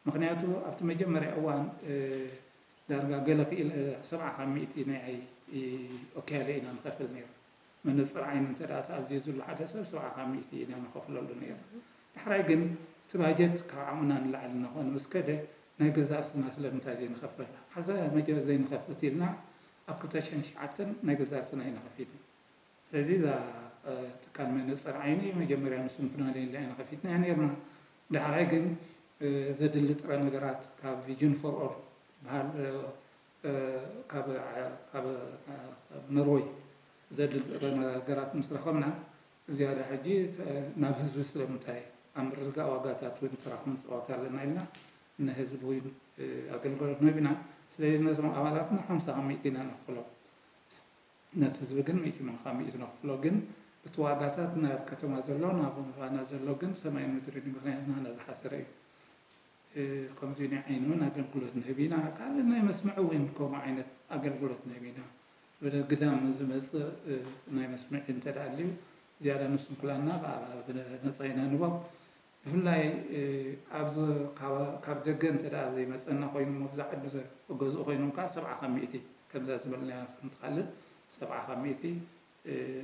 ምኽንያቱ ኣብቲ መጀመርያ እዋን ዳርጋ ገለ ክኢል ሰብዓ ካብ ሚእቲ ናይ ኣይ ኦክያለ ኢና ንኸፍል ነይሩ። መነፅር ዓይኒ እንተ ደኣ ተኣዚዙሉ ሓደ ሰብ ሰብዓ ካብ ሚእቲ ኢና ንኸፍለሉ ነይርና። ዳሕራይ ግን እቲ ባጀት ካብ ዓቕምና ንላዕሊ እናኾነ ምስ ከደ ናይ ገዛእ ርእስና ስለምንታይ ዘይንኸፍል? ሓዛ መጀ ዘይንኸፍት ኢልና ኣብ ክልተ ሽሕን ትሽዓተን ናይ ገዛእ ርእስና ኢና ከፊልና። ስለዚ እዛ ትካል መነፅር ዓይኒ መጀመርያ ንስንኩላን ኢልና ኢና ከፊትናያ ነይርና። ዳሕራይ ግን ዘድሊ ጥረ ነገራት ካብ ቪዥን ፎር ኦል ዝበሃል ካብ ኖርወይ ዘድሊ ጥረ ነገራት ምስ ረኸብና ዝያዳ ሕጂ ናብ ህዝቢ ስለምንታይ ኣብ ምርግጋእ ዋጋታት እውን ተራ ክንፃወት ኣለና ኢልና ንህዝቢ እውን ኣገልግሎት ንህብ ኢና። ስለዚ ነቶም ኣባላትና ሓምሳ ካብ ሚእቲ ኢና ነኽፍሎም። ነቲ ህዝቢ ግን ሚእቲ ካብ ሚእቲ ነኽፍሎ። ግን እቲ ዋጋታት ናብ ከተማ ዘሎ ናብ ባና ዘሎ ግን ሰማይን ምድርን እዩ። ምክንያቱ ናና ዝሓሰረ እዩ። ከምዚ ናይ ዓይኒ እውን ኣገልግሎት ንህብ ኢና። ካልእ ናይ መስምዒ እውን ከምኡ ዓይነት ኣገልግሎት ንህብ ኢና። ብግዳም ዝመፅእ ናይ መስምዒ እንተ ደኣ ኣልዩ ዝያዳ ንስንኩላንና ብነፃ ኢና ንቦም። ብፍላይ ኣብዚ ካብ ደገ እንተ ደኣ ዘይመፀና ኮይኑ መብዛዕዱ ገዝኡ ኮይኖም ከዓ ሰብዓ ካብ ሚእቲ ከምዛ ዝበልናያ ከምትኻልእ ሰብዓ ካብ ሚእቲ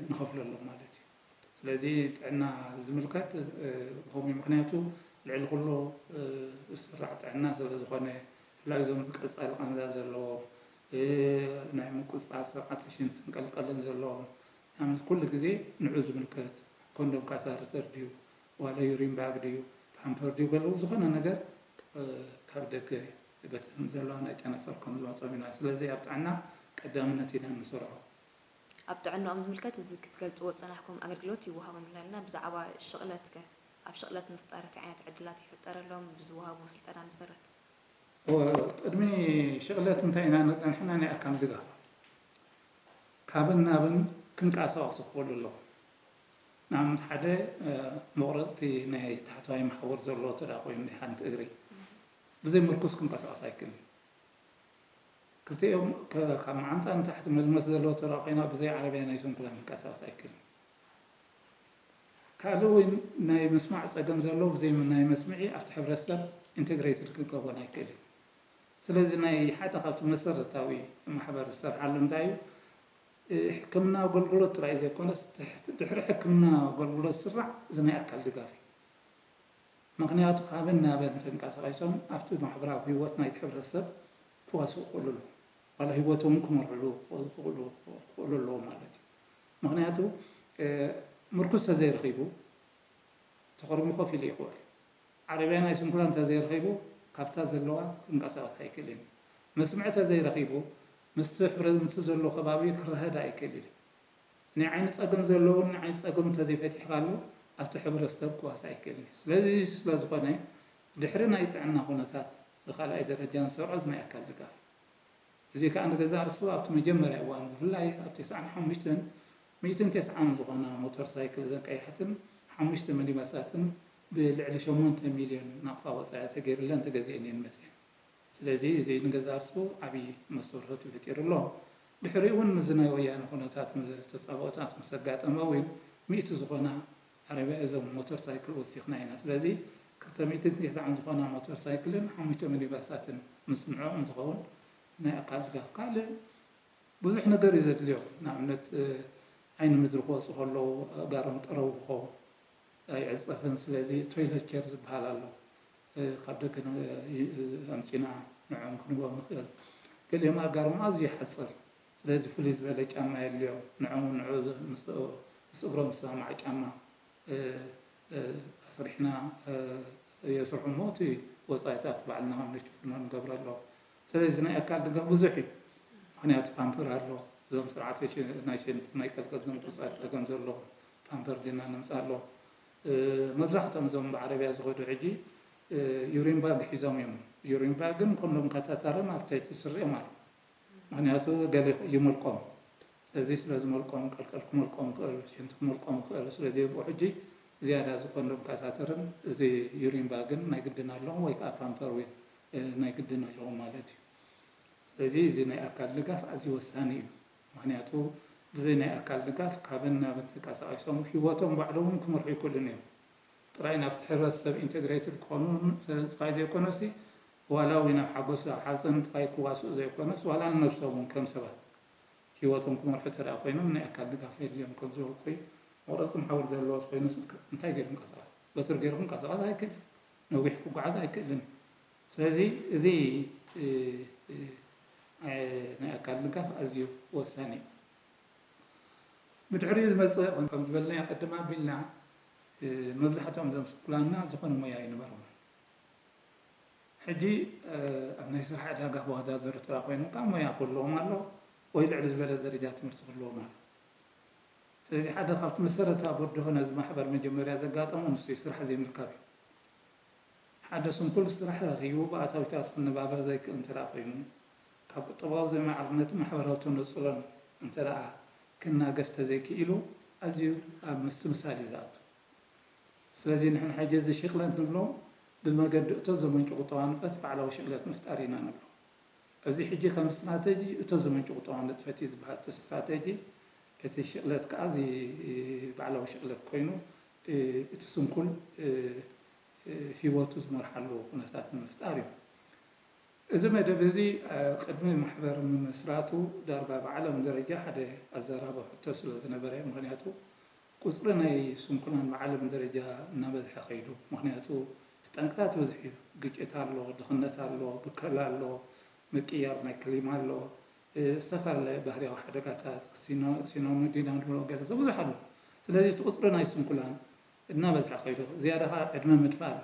ንኸፍለሎም ማለት እዩ። ስለዚ ጥዕና ዝምልከት ከምኡ ምክንያቱ ልዕሊ ኩሉ ዝስራዕ ጥዕና ስለ ዝኾነ ብፍላይ እዞም ቀፃሊ ቃንዛ ዘለዎም ናይ ምቁፅፃር ስርዓተ ሽንትን ቀልቀልን ዘለዎም ንኣብነት ኩሉ ግዜ ንዑ ዝምልከት ኮንዶም ካታርተር ድዩ ዋላ ዩሪን ባግ ድዩ ፓምፐር ድዩ ገለ ዝኾነ ነገር ካብ ደገ በተን ዘለዋ ናይ ጨነፈር ከም ዝመፆም ኢና። ስለዚ ኣብ ጥዕና ቀዳምነት ኢና ንሰርዖ። ኣብ ጥዕናኦም ዝምልከት እዚ ክትገልፅዎ ዝፀናሕኩም ኣገልግሎት ይወሃቦም ኢልና ኣለና። ብዛዕባ ሽቕለት ከ ኣብ ሽቕለት ምፍጣር እንታይ ዓይነት ዕድላት ይፍጠረሎም ብዝወሃቡ ስልጠና መሰረት? ቅድሚ ሽቕለት እንታይ ኢና ነፀንሕና ናይ ኣካል ድጋፍ ካብን ናብን ክንቀሳቐሱ ክኽእሉ ኣለዎም። ንኣብነት ሓደ መቑረፅቲ ናይ ታሕተዋይ መሓውር ዘለዎ ተዳ ኮይኑ ናይ ሓንቲ እግሪ ብዘይ ምርኩስ ክንቀሳቐስ ኣይክእልን። ክልቲኦም ካብ መዓንጣ ንታሕቲ መልመስ ዘለዎ ተዳ ኮይና ብዘይ ዓረብያ ናይ ስንኩላን ክንቀሳቐስ ኣይክእልን። ካልእ እውን ናይ ምስማዕ ፀገም ዘለዎ ብዘይ ናይ መስምዒ ኣብቲ ሕብረተሰብ ኢንተግሬትድ ክንከውን ኣይክእልን። ስለዚ ናይ ሓደ ካብቲ መሰረታዊ ማሕበር ዝሰርሓሉ እንታይ እዩ? ሕክምና ኣገልግሎት ጥራይ ዘይኮነስ ድሕሪ ሕክምና ኣገልግሎት ዝስራዕ እዚ ናይ ኣካል ድጋፍ እዩ። ምክንያቱ ካብን ናበን ተንቀሳቒሶም ኣብቲ ማሕበራዊ ህይወት ናይቲ ሕብረተሰብ ክዋስኡ ክኽእሉ ኣለዎም። ዋላ ህይወቶም ክመርሕሉ ክኽእሉ ኣለዎም ማለት እዩ። ምክንያቱ ምርኩስ ተዘይረኺቡ ተኾርሚ ኮፍ ኢሉ ይኽእል። ዓረብያ ናይ ስንኩላን ተዘይረኺቡ ካብታ ዘለዋ ክንቀሳቐስ ኣይክእልን። መስምዕ ተዘይረኺቡ ምስቲ ሕብረት ምስቲ ዘሎ ከባቢ ክረኸድ ኣይክእልን። ናይ ዓይኒ ፀገም ዘለውን ናይ ዓይኒ ፀገም እንተዘይፈቲሕካሉ ኣብቲ ሕብረተሰብ ክዋሳእ ኣይክእልን እዩ። ስለዚ እዚ ስለዝኾነ ድሕሪ ናይ ጥዕና ኩነታት ብካልኣይ ደረጃ ንሰርዖ እዚ ናይ ኣካል ድጋፍ እዩ። እዚ ከዓ ንገዛእ ርእሱ ኣብቲ መጀመርያ እዋን ብፍላይ ኣብ ተስዓን ሓሙሽተን ሚእትን ተስዓን ዝኾና ሞተር ሳይክል እዘን ቀያሕትን ሓሙሽተ ሚኒባሳትን ብልዕሊ ሸሞንተ ሚልዮን ናቕፋ ወፃኢ ተገይሩለን ተገዚአን እየን መፅየን። ስለዚ እዚ ንገዛእ ርእሱ ዓብዪ መስተርሆት እዩ ፈጢሩ ኣሎ። ድሕሪኡ እውን ምስዚ ናይ ወያነ ኩነታት ተፃብኦታት ምስ ኣጋጠመ እውን ሚእቲ ዝኾና ዓረብያ እዞም ሞተር ሳይክል ወሲኽና ኢና። ስለዚ ክልተ ሚእትን ተስዓን ዝኾና ሞተር ሳይክልን ሓሙሽተ ሚኒባሳትን ምስ ንዕኦም ዝኸውን ናይ ኣካል ድጋፍ ካልእ ብዙሕ ነገር እዩ ዘድልዮ። ንኣብነት ዓይኒ ምድሪ ክወፁ ከለዉ ኣእጋሮም ጠረው ክኸውን ኣይዕፀፍን። ስለዚ ቶይለት ቸር ዝበሃል ኣሎ። ካብ ደገ ኣምፂና ንዕኦም ክንቦም ንኽእል። ገሊኦም ኣእጋሮም ኣዝዩ ይሓፅር። ስለዚ ፍሉይ ዝበለ ጫማ የድልዮም። ንዕኦም ንዑ ምስ እግሮም ዝሰማማዕ ጫማ ኣስሪሕና የስርሑ እሞ እቲ ወፃኢታት ባዕልና ከም ነሽፍኖ ንገብረሎም። ስለዚ ናይ ኣካል ድጋፍ ብዙሕ እዩ። ምክንያቱ ፓምፐር ኣሎ፣ እዞም ስርዓተ ናይ ሸንቲ ናይ ቀልቀል ዘምፅፃ ፀገም ዘለዎም ፓምፐር ዲና ነምፃ ኣሎ። መብዛሕትኦም እዞም ብዓረብያ ዝኸዱ ሕጂ ዩሪን ባግ ሒዞም እዮም። ዩሪን ባግን ኮንዶም ካታተርን ኣብ ትሕቲ ስሪኦም ኣሎ። ምክንያቱ ገለ ይመልቆም። ስለዚ ስለ ዝመልቆም ቀልቀል ክመልቆም ይኽእል፣ ሽንቲ ክመልቆም ይኽእል። ስለዚ ብኡ ሕጂ ዝያዳ እዚ ኮንዶም ካታተርን እዚ ዩሪን ባግን ናይ ግድን ኣለዎም ወይ ከዓ ፓምፐር ዊን ናይ ግድን ኣለዎም ማለት እዩ። ስለዚ እዚ ናይ ኣካል ድጋፍ ኣዝዩ ወሳኒ እዩ። ምክንያቱ ብዘይ ናይ ኣካል ድጋፍ ካብን ናብን ተንቀሳቒሶም ህይወቶም ባዕሎም እውን ክመርሑ ኣይክእሉን እዮም። ጥራይ ናብቲ ሕብረተሰብ ኢንተግሬትድ ክኾኑ ጥራይ ዘይኮነሲ ዋላ እውን ኣብ ሓጎስ ኣብ ሓዘን ጥራይ ክዋስኡ ዘይኮነስ ዋላ ንነብሶም እውን ከም ሰባት ህይወቶም ክመርሑ እንተ ደኣ ኮይኖም ናይ ኣካል ድጋፍ የድልዮም። ከም ዝበልኩ እዩ። መቑረጺ መሓውር ዘለዎ ኮይኑ እንታይ ገይሩ ክንቀሳቐስ? በትሪ ገይሩ ክንቀሳቐስ ኣይክእልን። ነዊሕ ክጓዓዝ ኣይክእልን። ስለዚ እዚ እ፣ እ፣ እ፣ ናይ ኣካል ድጋፍ ኣዝዩ ወሳኒ እዩ። ብድሕሪኡ ዝመጽእ ከም ዝበልናዮ ቅድም ኣቢልና እ፣ መብዛሕትኦም እዞም ስንኩላንና ዝኾነ ሞያ ኣይነበሮምን። ሕጂ ኣብ ናይ ስራሕ ዕዳጋ ክወዳደሩ ጥራይ ኮይኖም ከዓ ሞያ ክህልዎም ኣሎ ወይ ልዕሊ ዝበለ ደረጃ ትምህርቲ ክህልዎም ኣሎ። ስለዚ ሓደ ካብቲ መሰረታዊ በድሆ ነዚ ማሕበር መጀመርያ ዘጋጠሞ ንሱ እዩ፣ ስራሕ ዘይምርካብ እዩ። ሓደ ስንኩል ስራሕ ረኺቡ ብኣታዊታቱ ክነባበር ዘይክእል እንተ ደኣ ኮይኑ፣ ካብ ቁጠባዊ ዘይማዕርነትን ማሕበራዊ ተነጽሎን እንተ ደኣ ክናገፍ ተዘይክኢሉ ኣዝዩ ኣብ ምስትምሳል እዩ ዝኣቱ። ስለዚ ንሕና ሕጂ እዚ ሽቕለት ንብሎ ብመገዲ እቶት ዘመንጩ ቁጠባዊ ንጥፈት ባዕላዊ ሽቕለት ምፍጣር ኢና ንብሎ። እዚ ሕጂ ከም ስትራተጂ እቶት ዘመንጩ ቁጠባዊ ንጥፈት እዩ ዝበሃል እቲ ስትራተጂ። እቲ ሽቕለት ከኣ እዚ ባዕላዊ ሽቕለት ኮይኑ እቲ ስንኩል ህይወቱ ዝመርሓሉ ኩነታት ንምፍጣር እዩ። እዚ መደብ እዚ ቅድሚ ማሕበር ምምስራቱ ዳርጋ ብዓለም ደረጃ ሓደ ኣዘራቢ ሕቶ ስለ ዝነበረ፣ ምኽንያቱ ቁጽሪ ናይ ስንኩላን ብዓለም ደረጃ እናበዝሐ ከይዱ። ምኽንያቱ እቲ ጠንቅታት ብዙሕ እዩ። ግጭት ኣሎ፣ ድኽነት ኣሎ፣ ብከላ ኣሎ፣ ምቅያር ናይ ክሊማ ኣሎ፣ እ፣ ዝተፈላለየ ባህርያዊ ሓደጋታት፣ ሲኖ-፣ ሲኖሚዲና ንብሎ ገለ፣ እዚ ብዙሕ ኣሎ። ስለዚ እቲ ቁጽሪ ናይ ስንኩላን እናበዝሐ ከይዱ፣ ዝያዳ ኸዓ ዕድመ ምድፋእ ኣሎ።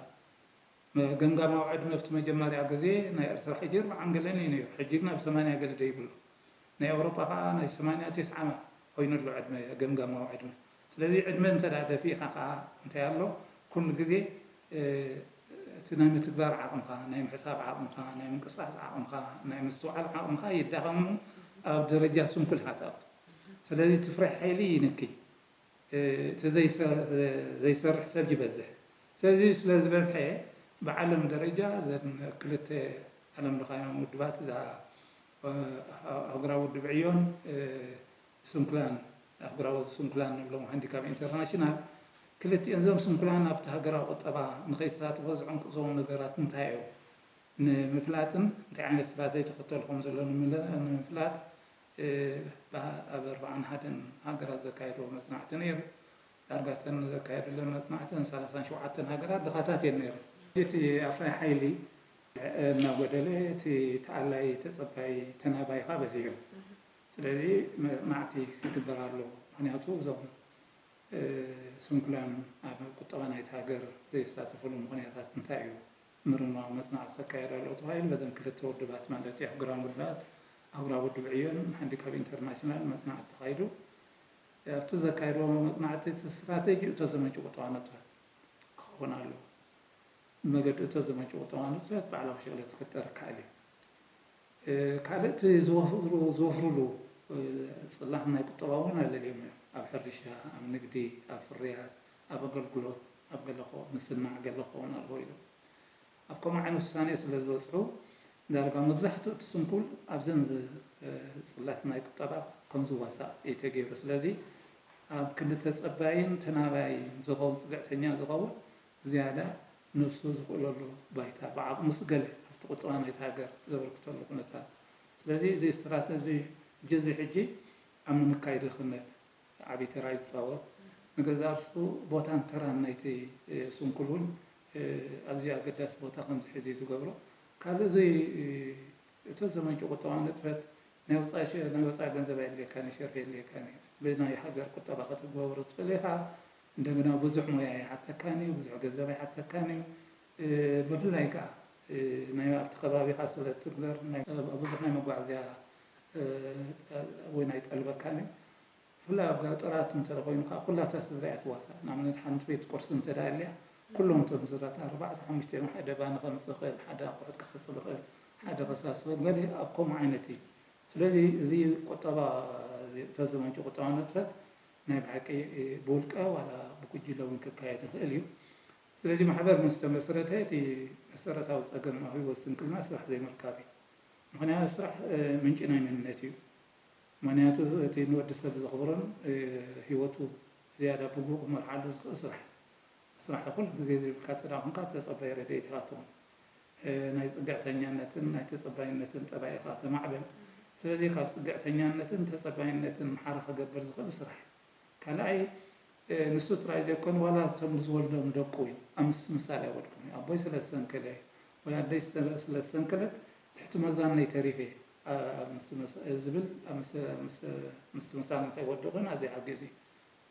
መ-፣ ገምጋማዊ ዕድመ ኣብቲ መጀመርያ ግዜ ናይ ኤርትራ ሕጂ ኣርብዓን ገለን እዩ ነይሩ። ሕጂ ግን ኣብ ሰማንያ ገለ ደይብሉ። ናይ ኤውሮጳ ኸዓ ናይ ሰማንያ፣ ተስዓ ኮይኑ ኣሎ ዕድመ፣ ገምጋማዊ ዕድመ። ስለዚ ዕድመ እንተ ደኣ ደፊእኻ ኸዓ እንታይ ኣሎ? ኩሉ ግዜ፣ እ፣ እቲ ናይ ምትግባር ዓቕምኻ፣ ናይ ምሕሳብ ዓቕምኻ፣ ናይ ምንቅስቓስ ዓቕምኻ፣ ናይ ምስትውዓል ዓቕምኻ ይዳኸም እሞ ኣብ ደረጃ ስንኩል ኢኻ ትኣቱ። ስለዚ እቲ ፍረ ሓይሊ ይንኪ። እ፣ እቲ ዘይሰ-፣ ዘይሰርሕ ሰብ ይበዝሕ። ስለዚ ስለ ዝበዝሐ ብዓለም ደረጃ እዘን ክልተ ዓለም ለኻውያን ውድባት፣ እዛ፣ እ፣ ኣህጉራዊ ውድብ ዕዮን፣ እ፣ ስንኩላን፣ ኣህጉራዊ ስንኩላን ንብሎም ሃንዲካፕ ኢንተርናሽናል፣ ክልቲኦም እዞም ስንኩላን ኣብቲ ሃገራዊ ቁጠባ ንኸይተሳተፎ ዝዕንቅጾም ነገራት እንታይ እዮም ንምፍላጥን እንታይ ዓይነት ስትራተጂ ክኽተሉ ከም ዘሎ ንምለ-፣ ንምፍላጥ፣ እ፣ ኣብ ኣርብዓን ሓደን ሃገራት ዘካየድዎ መጽናዕቲ ነይሩ። ዳርጋ እተን ዘካየዱለን መጽናዕቲ ን ሰላሳን ሸውዓተን ሃገራት ድኻታት እየን ነይረን። እቲ ኣፍራይ ሓይሊ እናጎደለ፣ እቲ ተኣላይ፣ ተጸባይ፣ ተናባይ ኸኣ በዚሑ። ስለዚ መጽናዕቲ ክግበር ኣለዎ። ምኽንያቱ እዞም፣ እ፣ ስንኩላን ኣብ ቁጠባ ናይቲ ሃገር ዘይሳተፍሉ ምኽንያታት እንታይ እዩ? ምርምራዊ መጽናዕቲ ክካየድ ኣለዎ ተባሂሉ በዘን ክልተ ውድባት ማለት እዩ፣ ኣህጉራዊ ውድባት፣ ኣህጉራዊ ውድብ ዕዮን ሃንዲካፕ ኢንተርናሽናል መጽናዕቲ ተኻይዱ። ኣብቲ ዘካየድዎ መጽናዕቲ እቲ ስትራተጂ እቶት ዘመንጭው ቁጠባዊ ንጥፈት ክኸውን ኣለዎ። ብመገዲ እቶት ዘመንጭው ቁጠባዊ ንጥፈት ባዕላዊ ሽቕለት ክፍጠር ይከኣል እዩ። እ፣ ካልእ እቲ ዝወፍሩ-፣ ዝወፍሩሉ፣ እ፣ ጽላት ናይ ቁጠባ እውን ኣለልዮም እዮም። ኣብ ሕርሻ፣ ኣብ ንግዲ፣ ኣብ ፍርያት፣ ኣብ ኣገልግሎት፣ ኣብ ገለ ክኸ-፣ ምስናዕ ገለ ክኸውን ኣለዎ ኢሎም። ኣብ ከምኡ ዓይነት ውሳኔ ስለ ዝበጽሑ፣ ዳርጋ መብዛሕትኡ እቲ ስንኩል ኣብዘን ዝ-፣ እ፣ ጽላት ናይ ቁጠባ ከም ዝዋሳእ እዩ ተገይሩ። ስለዚ ኣብ ክንዲ ተጸባይን ተናባይን ዝኸውን፣ ጽግዕተኛ ዝኸውን ዝያዳ ነብሱ ዝኽእለሉ ባይታ፣ ብዓቕሙስ ገለ ኣብቲ ቁጠባ ናይቲ ሃገር ዘበርክተሉ ኩነታት። ስለዚ እዚ ስትራተጂ እዚ ሕጂ ኣብ ንምካይ ድኽነት ዓብዪ ተራ እዩ ዝጻወት። ንገዛእ ርእሱ ቦታን ተራን ናይቲ፣ እ፣ ስንኩል እውን፣ እ፣ ኣዝዩ ኣገዳሲ ቦታ ከም ዝሕዝ እዩ ዝገብሮ። ካልእ እዚ፣ እ፣ እቶት ዘመንጭው ቁጠባዊ ንጥፈት ናይ ወጻኢ ሸ-፣ ናይ ወጻኢ ገንዘብ ኣየድልየካን እዩ፣ ሸርፊ የድልየካን እዩ። ብናይ ሃገር ቁጠባ ከተግባብሮ ትኽእል ኢኻ። እንደገና ብዙሕ ሞያ ኣይሓተካን እዩ፣ ብዙሕ ገንዘብ ኣይሓተካን እዩ። እ፣ ብፍላይ ከኣ፣ እ፣ ናይ ኣብቲ ከባቢኻ ስለ እትግበር ናይ፣ ብዙሕ ናይ መጓዓዝያ፣ እ፣ እውን ኣይጠልበካን እዩ። ብፍላይ ኣብ ገጠራት እንተ ኮይኑ ከኣ ኩላታ ስድራ እያ ትዋሳእ። ንኣብነት ሓንቲ ቤት ቁርሲ እንተ ደኣ ኣልያ፣ ኩሎም እቶም ስድራታት ኣርባዕተ ሓሙሽተ እዮም። ሓደ ባኒ ከምጽእ ይኽእል፣ ሓደ ኣቑሑት ክሓጽብ ይኽእል፣ ሓደ ከሳሲ ይኽእል፣ ገለ ኣብ ከምኡ ዓይነት እዩ። ስለዚ እዚ ቁጠባ፣ እዚ እቶት ዘመንጭው ቁጠባዊ ንጥፈት ናይ ብሓቂ ብውልቀ ዋላ ብጉጅለ እውን ክካየድ ይኽእል እዩ። ስለዚ ማሕበር ምስ ተመስረተ እቲ መሰረታዊ ጸገም ኣብ ህይወት ስንክልና ስራሕ ዘይምርካብ እዩ። ምኽንያቱ ስራሕ፣ እ፣ ምንጪ ናይ መንነት እዩ። ምኽንያቱ እቲ ንወዲ ሰብ ዘኽብሮን፣ እ፣ ህይወቱ ዝያዳ ብግቡእ ክመርሓሉ ዝኽእል ስራሕ። ስራሕ ኩሉ ግዜ ዘይብልካ እንተ ደኣ ኾንካ ተጸባይ ረድኤት ኢኻ ትኾን። እ፣ ናይ ጽግዕተኛነትን ናይ ተጸባይነትን ጠባይ ኢኻ ተማዕብል። ስለዚ ካብ ጽግዕተኛነትን ተጸባይነትን ማሕራ ክገብር ዝኽእል ስራሕ እዩ። ካልኣይ፣ እ፣ ንሱ ጥራይ ዘይኮነ ዋላ እቶም ዝወልዶም ደቁ እዩ። ኣብ ምስ-፣ ምሳሌ ኣይወድቁን እዩ። ኣቦይ ስለ ዝሰንከለ ወይ ኣደይ ስለ፣ ስለ ዝሰንከለት ትሕቲ መዛነይ ተሪፈ፣ ኣ-፣ ኣብ ምስ-፣ ምስ-፣ ዝብል ኣብ ምስ-፣ ምስ-፣ ምስትምሳል ንኸይወድቕን ኣዝዩ ሓጊዙ እዩ።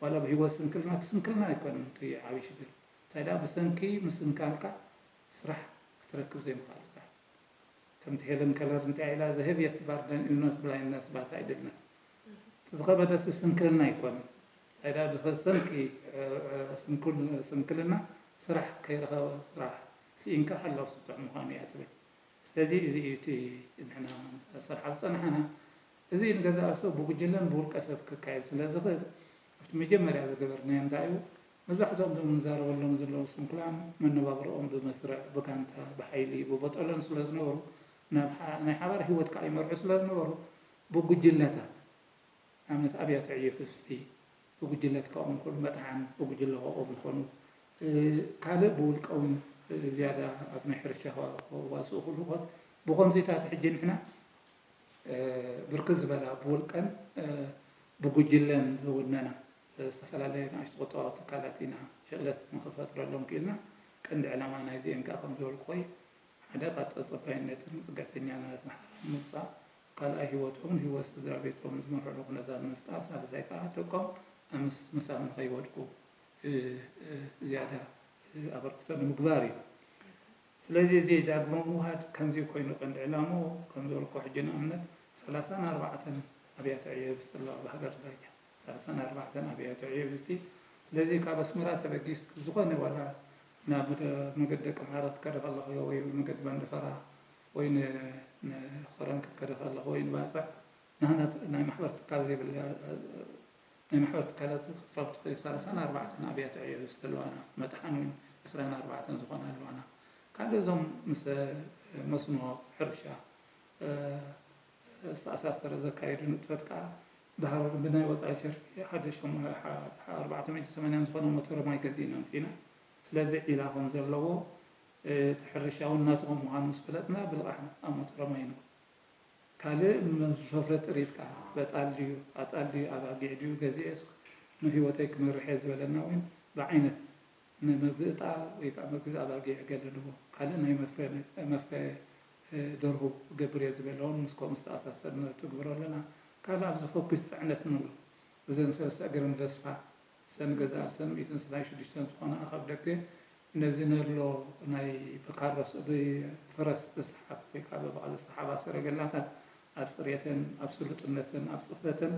ዋላ ብህይወት ስንክልና፣ እቲ ስንክልና ኣይኮነን እቲ ዓብዪ ሽግር። እንታይ ደኣ ብሰንኪ ምስንካልካ ስራሕ ክትረክብ ዘይምኽኣል ጥራሕ። ከምቲ ሄለን ከለር እንታይ ኢላ፣ "The heaviest burden is not blindness, but idleness." እቲ ዝኸበደሲ ስንክልና ኣይኮነን። እንታይ ደኣ ብሰንኪ፣ እ፣ እ፣ ስንኩል-፣ ስንክልና ስራሕ ከይረኸበ፣ ስራሕ ስኢንካ ሓላው ስጡዕ ምዃኑ እያ ትብል። ስለዚ እዚ እዩ እቲ ንሕና ስራሕ ዝጸናሕና። እዚ ንገዛእ ርእሱ ብጉጅለን ብውልቀ ሰብ ክካየድ ስለ ዝኽእል፣ ኣብቲ መጀመርያ ዝገበርናዮ እንታይ እዩ? መብዛሕትኦም እዞም ንዛረበሎም ዘለዉ ስንኩላን መነባብሮኦም ብመስርዕ፣ ብጋንታ፣ ብሓይሊ፣ ብቦጠሎን ስለ ዝነበሩ፣ ናብ ሓ-፣ ናይ ሓባር ህይወት ከኣ ይመርሑ ስለ ዝነበሩ፣ ብጉጅለታት፣ ንኣብነት ኣብያተ ዕዮ ፍስቲ ብጉጅለ ክቐሙ ይኽእሉ፣ መጥሓን ብጉጅለ ክቐሙ ይኾኑ። እ፣ ካልእ ብውልቀ እውን፣ እ፣ ዝያዳ ኣብ ናይ ሕርሻ ክዋስኡ ይኽእሉ። ብኸምዚታት ሕጂ ንሕና እ፣ ብርክት ዝበላ ብውልቀን፣ እ፣ ብጉጅለን ዝውነና፣ እ፣ ዝተፈላለያ ንኣሽቱ ቁጠባዊ ትካላት ኢና ሽቕለት ንኽፈጥረሎም ክኢልና። ቀንዲ ዕላማ ናይዚኤን ከኣ ከም ዝበልኩ እዩ፣ ሓደ ካብ ተጸባይነትን ጽግዕተኛነትን ሓራ ንምውጻእ፣ ካልኣይ ህይወቶምን ህይወት ስድራ ቤቶምን ዝመርሕሉ ኩነታት ንምፍጣር፣ ሳልሳይ ከኣ ደቆም ኣብ ምስ-፣ ምሳብ ንኸይወድቁ፣ እ፣ እ፣ ዝያዳ፣ እ፣ ኣበርክቶ ንምግባር እዩ። ስለዚ እዚ ዳግመ ምውሃድ ከምዚ ኮይኑ ቀንዲ ዕላምኡ፣ ከም ዝበልኩ ሕጂ ንኣብነት ሰላሳን ኣርባዕተን ኣብያተ ዕዮ ህብስቲ ኣለዋ ኣብ ሃገር ደረጃ። ሰላሳን ኣርባዕተን ኣብያተ ዕዮ ህብስቲ። ስለዚ ካብ ኣስመራ ተበጊስ ዝኾነ ዋላ ናብ መደ-፣ መገዲ ደቂ ምሓረ ክትከደ ከለኹ ወይ መገዲ መንደፈራ ወይ ን-፣ ንኸረን ክትከደ ከለኹ ወይ ንባጽዕ ናህና ት-፣ ናይ ማሕበር ትካል ዘይብላ፣ ናይ ማሕበር ትካላት ክትረኽብ ትኽእል። ሰላሳን ኣርባዕተን ኣብያተ ዕዮ ህብስቲ ኣለዋና፣ መጥሓን እውን ዕስራን ኣርባዕተን ዝኾና ኣለዋና። ካልእ እዞም ምስ መስኖ፣ ሕርሻ፣ እ፣ ዝተኣሳሰረ ዘካየዱ ንጥፈት ከኣ ብሃ-፣ ብናይ ወጻኢ ሸርፊ ሓደ ሸሞ-፣ ሓ-፣ ኣርባዕተ ሚእቲ ሰማንያን ዝኾነ ሞተር ማይ ገዚእና ኣምጺእና። ስለዚ ዒላ ከም ዘለዎ፣ እ፣ እቲ ሕርሻ እውን ናትኦም ምዃኑ ምስ ፈለጥና ብልቓሕና ኣብ ሞተር ማይ ንብል። ካልእ ምስ ወፍረ ጥሪት ከኣ በጣል ድዩ ኣጣል ድዩ ኣባጊዕ ድዩ ገዚኤስ ንህይወተይ ክመርሕ እየ ዝበለና እውን ብዓይነት ንመግዝኢ ጣል ወይ ከኣ መግዝኢ ኣባጊዕ ገለ ንቦ። ካልእ ናይ መፍረ፣ መፍረ፣ እ፣ ደርሁ ክገብር እየ ዝበለ እውን ምስ ከምኡ ዝተኣሳሰር ንትግብሮ ኣለና። ካልእ ኣብዚ ፈኲስ ጽዕነት ንብሎ። እዘን ሰለስተ እግርን ቨስፓ ሰን ገዛ ኣርሰን ሚእትን ስሳን ሽዱሽተን ዝኾና ካብ ደገ ነዚ ነሎ ናይ ብካሮስ ብፈረስ ዝሰሓብ ወይ ከዓ ብበቕሊ ዝሰሓባ ሰረገላታት ኣብ ፅሬተን ኣብ ስሉጥነተን ኣብ ፅፈተን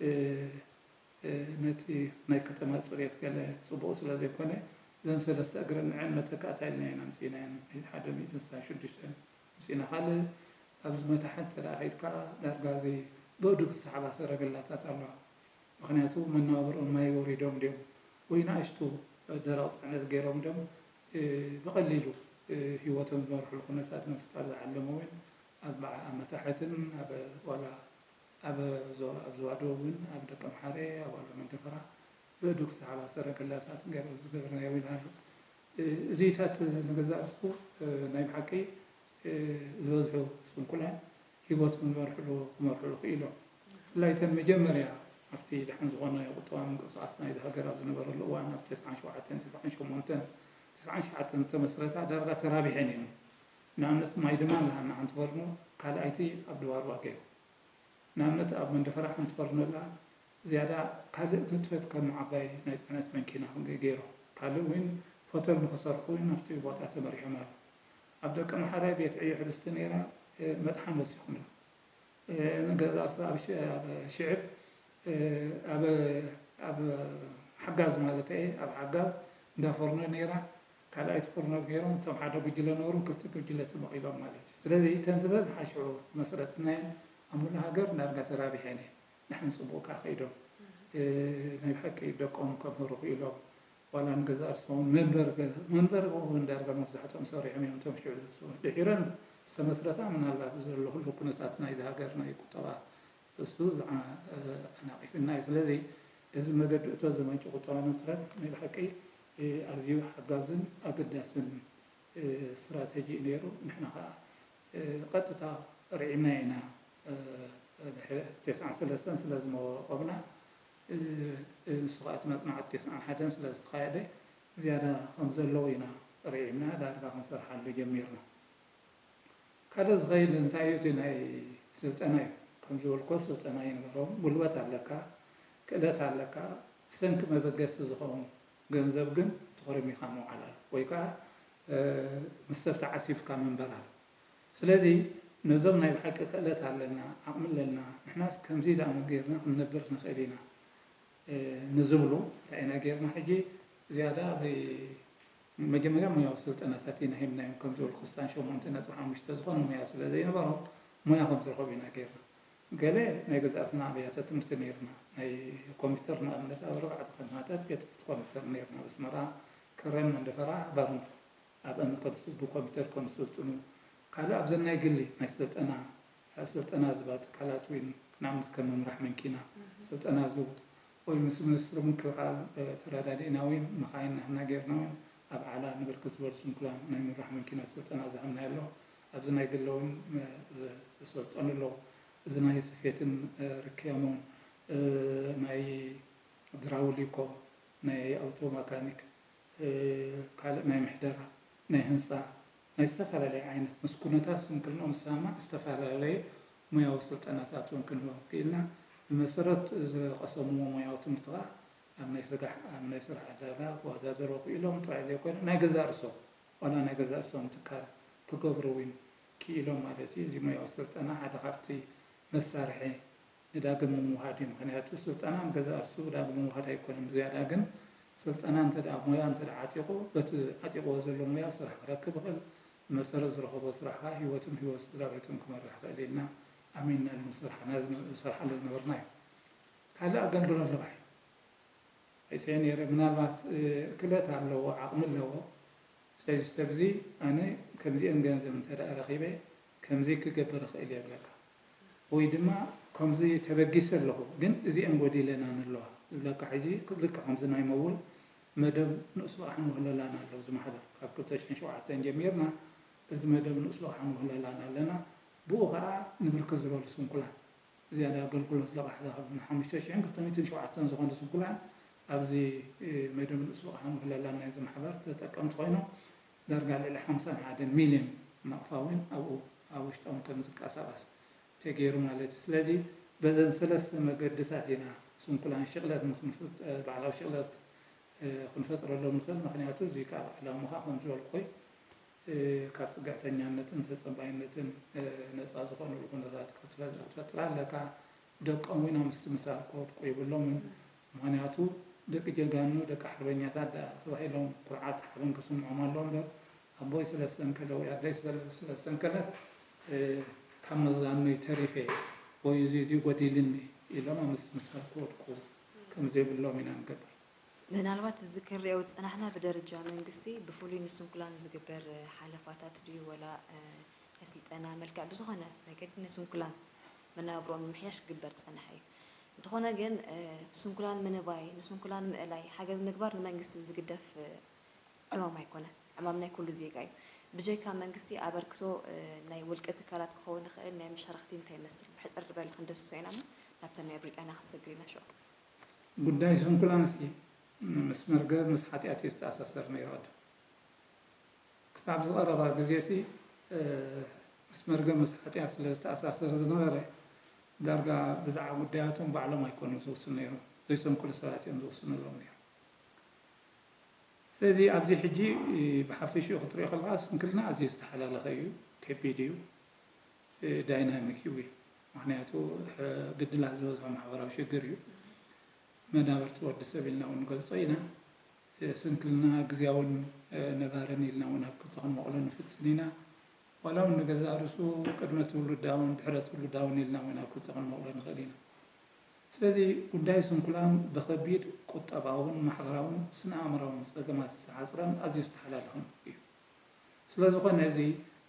እ፣ እ፣ ነቲ ናይ ከተማ ፅሬት ገለ ፅቡቕ ስለ ዘይኮነ እዘን ሰለስተ እግረን ንዐን መተካእታ ኢልና ኢና ኣምፂእናየን። ሓደ ሚእትን ስሳን ሽዱሽተን ኣምፂእና። ካልእ ኣብዚ መታሕት እንተ ደኣ ከይድካ ዳርጋ ዘይ ብእዱግ ዝሰሓባ ሰረገላታት ኣለዋ። ምኽንያቱ መነባብሮኦም ማይ ወሪዶም ድዮም ወይ ንኣሽቱ ደረቕ ጽዕነት ገይሮም ድዮም፣ እ፣ ብቐሊሉ፣ እ፣ ህይወቶም ዝመርሕሉ ኩነታት ንምፍጣር ዝዓለመ እውን ኣብ መዓ-፣ ኣብ መታሕትን ኣብ ዋላ ኣብ ዞ-፣ ኣብ ዝዋዶ እውን ኣብ ደቀምሓረ ኣብ ዋላ መንደፈራ ብእዱግ ዝተሓባሰረ ገላሳትን ገይሮም ዝገብርናዮ እውን ኣሎ። እ፣ እዚታት ንገዛእ ርእሱ፣ እ፣ ናይ ብሓቂ፣ እ፣ ዝበዝሑ ስንኩላን ህይወቶም ዝመርሕሉ፣ ክመርሕሉ ክኢሎም። ብፍላይ እተን መጀመርያ ኣብቲ ደሓን ዝኾነ ቁጠባዊ ምንቅስቓስ ናይዚ ሃገር ኣብ ዝነበረሉ እዋን፣ ኣብ ተስዓን ሸውዓተን፣ ተስዓን ሸሞንተን፣ ተስዓን ትሽዓተን ዝተመስረታ ዳርጋ ተራቢሐን እየን። ንኣብነት ማይ ድማ ኣለሃና ሓንቲ ፈርኖ፣ ካልኣይቲ ኣብ ድባርዋ ገይሩ። ንኣብነት ኣብ መንደፈራ ሓንቲ ፈርኖ ኣላ፣ ዝያዳ ካልእ ንጥፈት ከም ዓባይ ናይ ጽዕነት መኪና ገይሮም። ካልእ እውን ሆተል ንኽሰርሑ እውን ኣብቲ ቦታ ተመሪሖም ኣለዉ። ኣብ ደቀምሓረ ቤት ዕዮ ሕብስቲ ነይራ፣ እ፣ መጥሓን ወሲኹምላ። እ፣ ንገዛ ርእሳ ኣብ ሽ-፣ ኣብ ሽዕብ፣ እ፣ ኣብ፣ ኣብ ሓጋዝ ማለት እየ፣ ኣብ ሓጋዝ እንዳ ፈርኖ ነይራ። ካልኣይቲ ፈርኖ ገይሮም እቶም ሓደ ጉጅለ ነበሩ፣ ክልተ ጉጅለ ተመቒሎም ማለት እዩ። ስለዚ እተን ዝበዝሓ ሽዑ መስረትናየን ኣብ ሙሉእ ሃገር ዳርጋ ተራቢሐን እየን። ንሕን ጽቡቕ ከኣ ከይዶም፣ እ፣ ናይ ብሓቂ ደቆም ከምህሩ ክኢሎም፣ ዋላ ንገዛእ ርእሶም መንበሪ ገዛ፣ መንበሪ እውን ዳርጋ መብዛሕትኦም ሰሪሖም እዮም እቶም ሽዑ ዝስኡ። ድሒረን ዝተመስረታ ምናልባት ዘሎ ኩሉ ኩነታት ናይዚ ሃገር ናይ ቁጠባ እሱ ዝዓ-፣ እ፣ ኣናቒፍና እዩ። ስለዚ እዚ መገዲ እቶት ዘመንጩ ቁጠባዊ ንጥፈት ናይ ብሓቂ፣ እ፣ ኣዝዩ ሓጋዝን ኣገዳስን፣ እ፣ ስትራተጂ እዩ ነይሩ። ንሕና ኸኣ፣ እ፣ ቀጥታ ርዒምና ኢና፣ እ፣ ድሕሪ ተስዓን ሰለስተን ስለ ዝመቆምና፣ እ፣ እ፣ ንሱ ከዓ እቲ መፅናዕቲ ተስዓን ሓደን ስለ ዝተኻየደ ዝያዳ ከም ዘለዉ ኢና ርኢና ዳርጋ ክንሰርሓሉ ጀሚርና። ካልእ ዝኸይድ እንታይ እዩ? እቲ ናይ ስልጠና እዩ። ከም ዝበልኮ ስልጠና ይንበሮም። ጉልበት ኣለካ፣ ክእለት ኣለካ፣ ብሰንኪ መበገሲ ዝኸውን ገንዘብ ግን ትኽርም ኢኻ ምውዓል ኣሎ። ወይ ከዓ፣ እ፣ ምስ ሰብ ተዓሲብካ ምንበር ኣሎ። ስለዚ ነዞም ናይ ብሓቂ ክእለት ኣለና፣ ዓቕሚ ኣለና፣ ንሕናስ ከምዚ ዝኣመት ጌርና ክንነብር ንኽእል ኢና፣ እ፣ ንዝብሉ እንታይ ኢና ጌርና? ሕጂ ዝያዳ እዚ መጀመርያ ሞያዊ ስልጠናታት ኢና ሂብናዮም። ከም ዝበልኩ ስሳን ሸሞንተ ነጥቢ ሓሙሽተ ዝኾነ ሞያ ስለ ዘይነበሮም ሞያ ከም ዝረኸቡ ኢና ጌርና። ገለ ናይ ገዛእትና ኣብያተ ትምህርቲ ነይርና። ናይ ኮምፒውተር ንኣብነት ኣብ ኣርባዕተ ከተማታት ቤት ትምህርቲ ኮምፒውተር ነይርና። ኣብ ኣስመራ፣ ከረን፣ መንደፈራ፣ ባርንቱ። ኣብአን ከም ስ-፣ ብኮምፒውተር ከም ዝስልጥኑ፣ ካልእ ኣብዘን ናይ ግሊ ናይ ስልጠና፣ ስልጠና ዝባ ትካላት እውን ንኣብነት ከም ምምራሕ መንኪና ስልጠና ዝህቡ ወይ ምስ ሚኒስትሪ ምክልኻል፣ እ፣ ተረዳዲእና እውን መኻይን ናህና ጌርና እውን ኣብ ዓላ ንብርክት ዝበሉ ስንኩላን ናይ ምምራሕ መንኪና ስልጠና ዝሃብና ኣሎ። ኣብዚ ናይ ግሊ እውን፣ እ፣ ዝሰልጠኑ ኣለዉ። እዚ ናይ ስፌትን፣ እ፣ ርክያሞን፣ እ፣ ናይ ድራውሊኮ፣ ናይ ኣውቶ መካኒክ፣ እ፣ ካልእ ናይ ምሕደራ፣ ናይ ህንፃ፣ ናይ ዝተፈላለየ ዓይነት ምስ ኩነታት ስንክልንኦም ዝሰማማዕ ዝተፈላለየ ሞያዊ ስልጠናታት እውን ክንህቦም ክኢልና። ብመሰረት ዝቐሰምዎ ሞያዊ ትምህርቲ ከዓ ኣብ ናይ ስራሕ፣ ኣብ ናይ ስራሕ ዕዳጋ ክወዳደሩ ክኢሎም ጥራይ ዘይኮነ ናይ ገዛእ ርእሶም፣ ዋላ ናይ ገዛእ ርእሶም ትካል ክገብሩ እውን ክኢሎም ማለት እዩ። እዚ ሞያዊ ስልጠና ሓደ ካብቲ መሳርሒ ንዳግም ምውሃድ እዩ። ምኽንያቱ ስልጠና ንገዛእ ርእሱ ዳግም ምውሃድ ኣይኮነን፣ ዝያዳ ግን ስልጠና እንተ ደኣ ሞያ እንተ ደኣ ዓጢቑ፣ በቲ ዓጢቕዎ ዘሎ ሞያ ስራሕ ክረክብ ይኽእል፣ መሰረት ዝረኸቦ ስራሕ ከኣ ህይወቱን ህይወት ስድራ ቤቱን ክመርሕ ይኽእል ኢልና ኣሚንናሉ ንሰርሓና ዝነ-፣ ንሰርሓሉ ዝነበርና እዩ። ካልእ ኣገልግሎት ልቓሕ እዩ። ርእሰ ነይረ፣ ምናልባት፣ እ፣ ክእለት ኣለዎ፣ ዓቕሚ ኣለዎ። ስለዚ ሰብዚ ኣነ ከምዚአን ገንዘብ እንተ ደኣ ረኺበ ከምዚ ክገብር እኽእል እየ ይብለካ። ወይ ድማ ከምዚ ተበጊሰ ኣለኹ፣ ግን እዚአን ጎዲለናን ኣለዋ ዝብለካ። ሕጂ ልክዕ ከምዚ ናይ መውል መደብ ንኡስ ልቓሕን ውህለላን ኣሎ። እዚ ማሕበር ካብ ክልተ ሽሕን ሸውዓተን ጀሚርና እዚ መደብ ንኡስ ልቓሕን ውህለላን ኣለና። ብኡ ኸዓ ንብርክት ዝበሉ ስንኩላን ዝያዳ ኣገልግሎት ልቓሕ ዝሃቡ ንሓሙሽተ ሽሕን ክልተ ሚእትን ሸውዓተን ዝኾኑ ስንኩላን ኣብዚ፣ እ፣ መደብ ንኡስ ልቓሕን ውህለላን ናይዚ ማሕበር ተጠቀምቲ ኮይኖም ዳርጋ ልዕሊ ሓምሳን ሓደን ሚልዮን ናቕፋ እውን ኣብኡ ኣብ ውሽጦም ከም ዝንቀሳቐስ ተገይሩ ማለት እዩ። ስለዚ በዘን ሰለስተ መገድታት ኢና ስንኩላን ሽቕለት ንክንፍጥ-፣ እ፣ ባዕላዊ ሽቕለት፣ እ፣ ክንፈጥረሎም ንኽእል። ምኽንያቱ እዚ ከዓ ባዕላዊ ምኻ ከም ዝበልኩ ኾይ እ፣ ካብ ጽግዕተኛነትን ተጸባይነትን፣ እ፣ ነጻ ዝኾኑሉ ኩነታት ክትፈ-፣ ክትፈጥር ኣለካ። ደቆም እውን ኣብ ምስትምሳል ክወድቁ የብሎምን። ምኽንያቱ ደቂ ጀጋኑ፣ ደቂ ሓርበኛታት ደኣ ተባሂሎም ኩርዓት ሓበን ክስምዖም ኣለዎ እምበር፣ ኣቦይ ስለ ዝሰንከለ ወይ ኣደይ ስለ፣ ስለ ዝሰንከለት፣ እ፣ ካብ መዛኖይ ተሪፈ ወይ እዚ፣ እዚ ጎዲልኒ ኢሎም ኣብ ምስትምሳል ክወድቁ ከም ዘይብሎም ኢና ንገብር። ምናልባት እዚ ክንሪኦ ዝጸናሕና ብደረጃ መንግስቲ ብፍሉይ ንስንኩላን ዝግበር ሓለፋታት ድዩ ወላ፣ እ፣ ናይ ስልጠና መልክዕ ብዝኾነ መገዲ ንስንኩላን መነባብሮኦም ንምሕያሽ ክግበር ዝጸንሐ እዩ። እንተኾነ ግን፣ እ፣ ስንኩላን ምንባይ፣ ንስንኩላን ምእላይ፣ ሓገዝ ምግባር ንመንግስቲ ዝግደፍ፣ እ፣ ዕማም ኣይኮነን። ዕማም ናይ ኩሉ ዜጋ እዩ። ብጀካ መንግስቲ ኣበርክቶ፣ እ፣ ናይ ውልቂ ትካላት ክኸውን ይኽእል፣ ናይ መሻርኽቲ እንታይ ይመስል? ብሕጽር ዝበለ ክንደስሶ ኢና እሞ ናብተን ናይ ብሪጣንያ ክንሰግር ኢና ሽዑ። ጉዳይ ስንኩላንሲ ምስ መርገም፣ ምስ ሓጢኣት እዩ ዝተኣሳሰር ነይሩ ቀደም። ክሳብ ዝቐረባ ግዜሲ፣ እ፣ ምስ መርገም፣ ምስ ሓጢኣት ስለ ዝተኣሳሰረ ዝነበረ፣ ዳርጋ ብዛዕባ ጉዳያቶም ባዕሎም ኣይኮኑን ዝውስኑ ነይሮም፣ ዘይሰንኩሉ ሰባት እዮም ዝውስኑሎም ነይሮም። ስለዚ ኣብዚ ሕጂ፣ እ፣ ብሓፈሽኡ ክትሪኦ ከለኻ ስንክልና ኣዝዩ ዝተሓላለኸ እዩ፣ ከቢድ እዩ። እ፣ ዳይናሚክ እዩ። ምኽንያቱ፣ ሕ-፣ ግድላት ዝበዝሖ ማሕበራዊ ሽግር እዩ። መናብርቲ ወዲ ሰብ ኢልና እውን ንገልጾ ኢና። እ፣ ስንክልና ግዝያውን፣ እ፣ ነባርን ኢልና እውን ኣብ ክልተ ክንመቕሎ ንፍትን ኢና። ዋላ እውን ንገዛእ ርእሱ ቅድመ ትውልዳውን ድሕረ ትውልዳውን ኢልና እውን ኣብ ክልተ ክንመቕሎ ንኽእል ኢና። ስለዚ ጉዳይ ስንኩላን ብኸቢድ ቁጠባውን ማሕበራውን ስነ ኣእምራውን ጸገማት ዝተሓጽረን ኣዝዩ ዝተሓላለኸን እዩ። ስለ ዝኾነ እዚ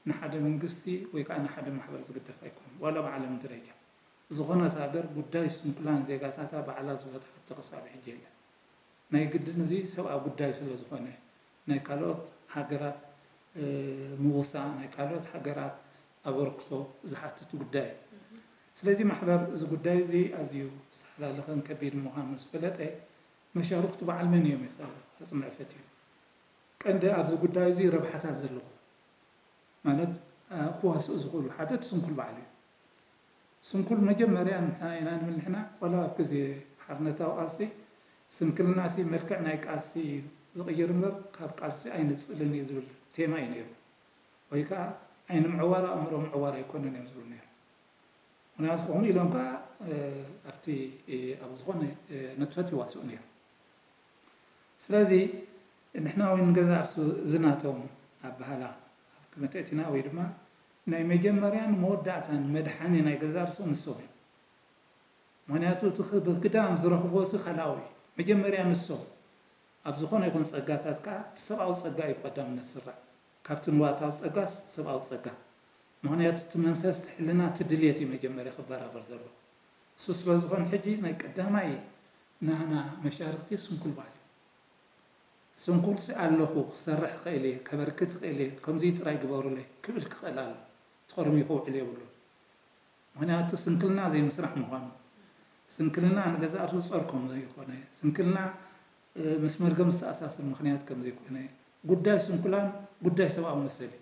ንሓደ መንግስቲ ወይ ከዓ ንሓደ ማሕበር ዝግደፍ ኣይኮነን፣ ዋላ ኣብ ዓለም ደረጃ። ዝኾነት ሃገር ጉዳይ ስንኩላን ዜጋታታ ባዕላ ዝፈትሓቶ ክሳብ ሕጂ የለን። ናይ ግድን እዚ ሰብኣዊ ጉዳይ ስለ ዝኾነ ናይ ካልኦት ሃገራት፣ እ፣ ምውሳእ፣ ናይ ካልኦት ሃገራት ኣበርክቶ ዝሓትት ጉዳይ እዩ። ስለዚ ማሕበር እዚ ጉዳይ እዚ ኣዝዩ ዝተሓላለኸን ከቢድ ምዃኑ ምስ ፈለጠ፣ መሻርኽቱ በዓል መን እዮም ኢሉ ከጽንዕ ፈትዩ። ቀንዲ ኣብዚ ጉዳይ እዚ ረብሓታት ዘለዎ፣ ማለት፣ ኣ፣ ክዋስኡ ዝኽእሉ ሓደ እቲ ስንኩል በዓሉ እዩ። ስንኩል መጀመርያ ንሕና ኢና ንብል፣ ንሕና ዋላ ኣብ ግዜ ሓርነታዊ ቃልሲ ስንክልናሲ መልክዕ ናይ ቃልሲ እዩ ዝቕይር እምበር ካብ ቃልሲ ኣይንጽልን እዩ ዝብል ቴማ እዩ ነይሩ። ወይ ከዓ ዓይኒ ምዕዋር ኣእምሮ ምዕዋር ኣይኮነን እዮም ዝብሉ ነይሩ። ምክንያቱ ከምኡ ኢሎም ከዓ፣ እ፣ ኣብቲ፣ እ፣ ኣብ ዝኾነ፣ እ፣ ንጥፈት ይዋስኡ ነይሩ። ስለዚ ንሕና እውን ንገዛእ ርእሱ እዚ ናቶም ኣበሃላ ኣብ መተእቲና ወይ ድማ ናይ መጀመርያን መወዳእታን መድሓኒ ናይ ገዛእ ርእሶም ንሶም እዮም። ምክንያቱ እቲ ኽ-፣ ብግዳም ዝረኽብዎ ሲ ካልኣዊ እዩ። መጀመርያ ንሶም ኣብ ዝኾነ ይኹን ጸጋታት ከዓ እቲ ሰብኣዊ ጸጋ እዩ ብቐዳምነት ዝስራዕ። ካብቲ ንዋታዊ ጸጋስ ሰብኣዊ ጸጋ። ምክንያቱ እቲ መንፈስ፣ እቲ ሕልና፣ እቲ ድልየት እዩ መጀመርያ ክበራበር ዘሎ። እሱ ስለ ዝኾነ ሕጂ ናይ ቀዳማይ ናህና መሻርክቲ ስንኩል በዓል እዩ። ስንኩልሲ ኣለኹ፣ ክሰርሕ እኽእል እየ፣ ከበርክት እኽእል እየ፣ ከምዚ ጥራይ ግበሩለይ ክብል ክኽእል ኣሎ። ተኾርሚኹ ውዕል የብሉን። ምክንያቱ ስንክልና ዘይምስራሕ ምዃኑ፣ ስንክልና ንገዛእ ርእሱ ጸር ከም ዘይኮነ፣ ስንክልና፣ እ፣ ምስ መርገም ዝተኣሳሰር ምኽንያት ከም ዘይኮነ፣ ጉዳይ ስንኩላን ጉዳይ ሰብኣዊ መሰል እዩ።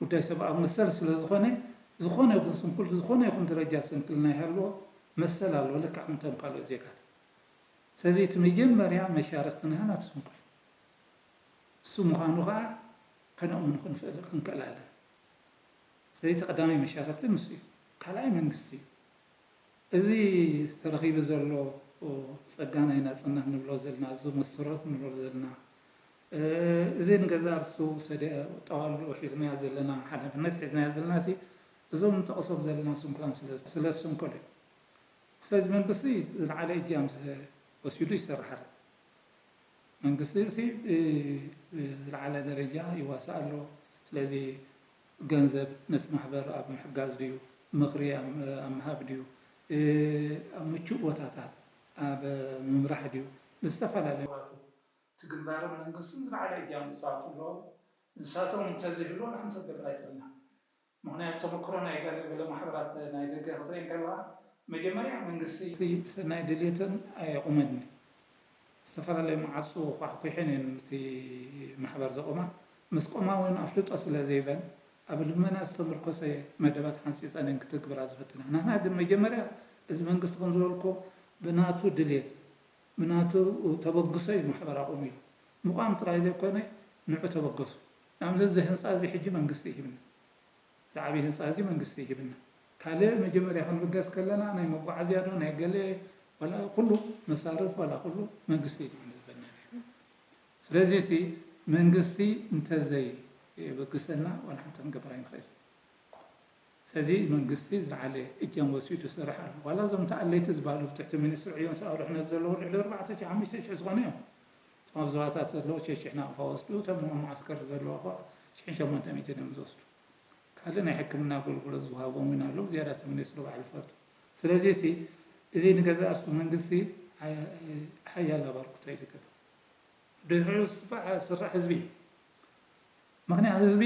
ጉዳይ ሰብኣዊ መሰል ስለ ዝኾነ፣ ዝኾነ ይኹን ስንኩል፣ ዝኾነ ይኹን ደረጃ ስንክልና ይሃልዎ፣ መሰል ኣለዎ፣ ልክዕ ከምቶም ካልኦት ዜጋታት። ስለዚ እቲ መጀመርያ መሻርኽቲ ናህና እቲ ስንኩል እዩ። እሱ ምዃኑ ኸዓ ከነእምኖ ክንክእል፣ ክንክእል ኣለና። ስለዚ እቲ ቀዳማይ መሻርኽቲ ንሱ እዩ። ካልኣይ መንግስቲ እዩ። እዚ ተረኺቡ ዘሎ ጸጋ ናይ ናጽነት ንብሎ ዘለና፣ እዚ መስተርሆት ንብሎ ዘለና፣ እ፣ እዚ ንገዛእ ርእሱ ሰደ-፣ ጠዋሉ ሒዝናዮ ዘለና፣ ሓላፍነት ሒዝናዮ ዘለና ሲ እዞም ንጠቕሶም ዘለና ስንኩላን ስለ፣ ስለ ዝስንከሉ እዩ። ስለዚ መንግስቲ ዝለዓለ እጃም ወሲዱ ይሰርሕ ኣሎ። መንግስቲ ሲ ብ-፣ ብዝለዓለ ደረጃ ይዋሳእ ኣሎ። ስለዚ ገንዘብ ነቲ ማሕበር ኣብ ምሕጋዝ ድዩ፣ ምኽሪ ኣብ፣ ኣብ ምሃብ ድዩ፣ እ፣ ኣብ ምቹእ ቦታታት ኣብ ምምራሕ ድዩ፣ ብዝተፈላለዩ እቲ ግንባርን መንግስትን ዝለዓለ እጃም ይጻወቱ ኣለዉ። ንሳቶም እንተዘይህልዉ ንሓንቲ ክትገብር ኣይትኽእልን። ምኽንያቱ ተመክሮ ናይ ገለ ገለ ማሕበራት ናይ ደገ ክትርኢ እንከለኻ፣ መጀመርያ መንግስቲ ብሰናይ ድልየተን ኣየቑመን። ዝተፈላለዩ መዓጹ ኳሕኲሐን እየን ነቲ ማሕበር ዘቑማ። ምስ ቆማ እውን ኣፍልጦ ስለ ዘይበን ኣብ ልመና ዝተመርኮሰ መደባት ሓንጺጸን እየን ክትግብራ ዝፍትና። ንሕና ግን መጀመርያ እዚ መንግስቲ ከም ዝበልኩ ብናቱ ድልየት፣ ብናቱ ተበግሶ እዩ ማሕበር ኣቑሙ እዩ። ምቋም ጥራይ ዘይኮነ ንዑ ተበገሱ። ንኣብነት እዚ ህንጻ እዚ ሕጂ መንግስቲ ይህብና። እዚ ዓብዪ ህንፃ እዚ መንግስቲ ይህብና። ካልእ መጀመርያ ክንብገስ ከለና ናይ መጓዓዝያ ዶ ናይ ገለ ዋላ ኩሉ መሳርፍ ዋላ ኩሉ መንግስቲ እዩ ዝህበና ነይሩ። ስለዚ ሲ መንግስቲ እንተዘይ የበግሰና ዋላ ሓንቲ ክንገብር ኣይንኽእል። ስለዚ መንግስቲ ዝለዓለ እጃም ወሲዱ ይሰርሕ ኣሎ። ዋላ እዞም ተኣለይቲ ዝበሃሉ ትሕቲ ሚኒስትር ዕዮን ሰብኣዊ ድሕነት ዘለዉ ልዕሊ ኣርባዕተ ሽሕ ሓሙሽተ ሽሕ ዝኾኑ እዮም። እቶም ኣብ ዞባታት ዘለዉ ሽሕ ሽሕ ናቕፋ ወስዱ፣ እቶም ኣብ መዓስከር ዘለዉ ኸ ሽሕን ሸሞንተ ሚእትን እዮም ዝወስዱ። ካልእ ናይ ሕክምና ኣገልግሎት ዝወሃቦም እውን ኣለዉ፣ ዝያዳ እቲ ሚኒስትሪ ባዕሉ ይፈልጦ። ስለዚ ሲ እዚ ንገዛእ ርእሱ መንግስቲ ሓያል ኣበርክቶ እዩ ዝገብር። ድሕሪኡ ዝስራሕ ህዝቢ እዩ። ምኽንያት ህዝቢ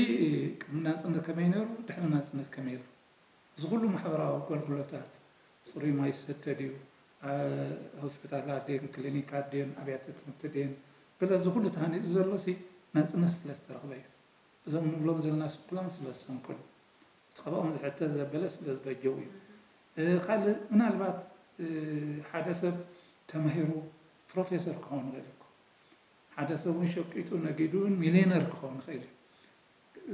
ቅድሚ ናጽነት ከመይ ነይሩ፣ ድሕሪ ናጽነት ከመይ ኣሎ። እዚ ኩሉ ማሕበራዊ ኣገልግሎታት፣ ጽሩይ ማይ ዝስተ ድዩ፣ አ፣ ሆስፒታላት ድየን፣ ክሊኒካት ድየን፣ ኣብያተ ትምህርቲ ድየን፣ ገለ እዚ ኩሉ ተሃኒጹ ዘሎ ሲ ናጽነት ስለ ዝተረኽበ እዩ። እዞም ንብሎም ዘለና ስንኩላን ስለ ዝሰንከሉ፣ እቲ ካብኦም ዝሕተት ዘበለ ስለ ዝበጀው እዩ። እ፣ ካልእ ምናልባት፣ እ፣ ሓደ ሰብ ተማሂሩ ፕሮፌሰር ክኸውን ይኽእል እዩ። ሓደ ሰብ እውን ሸቂጡ ነጊዱ እውን ሚልዮነር ክኸውን ይኽእል እዩ።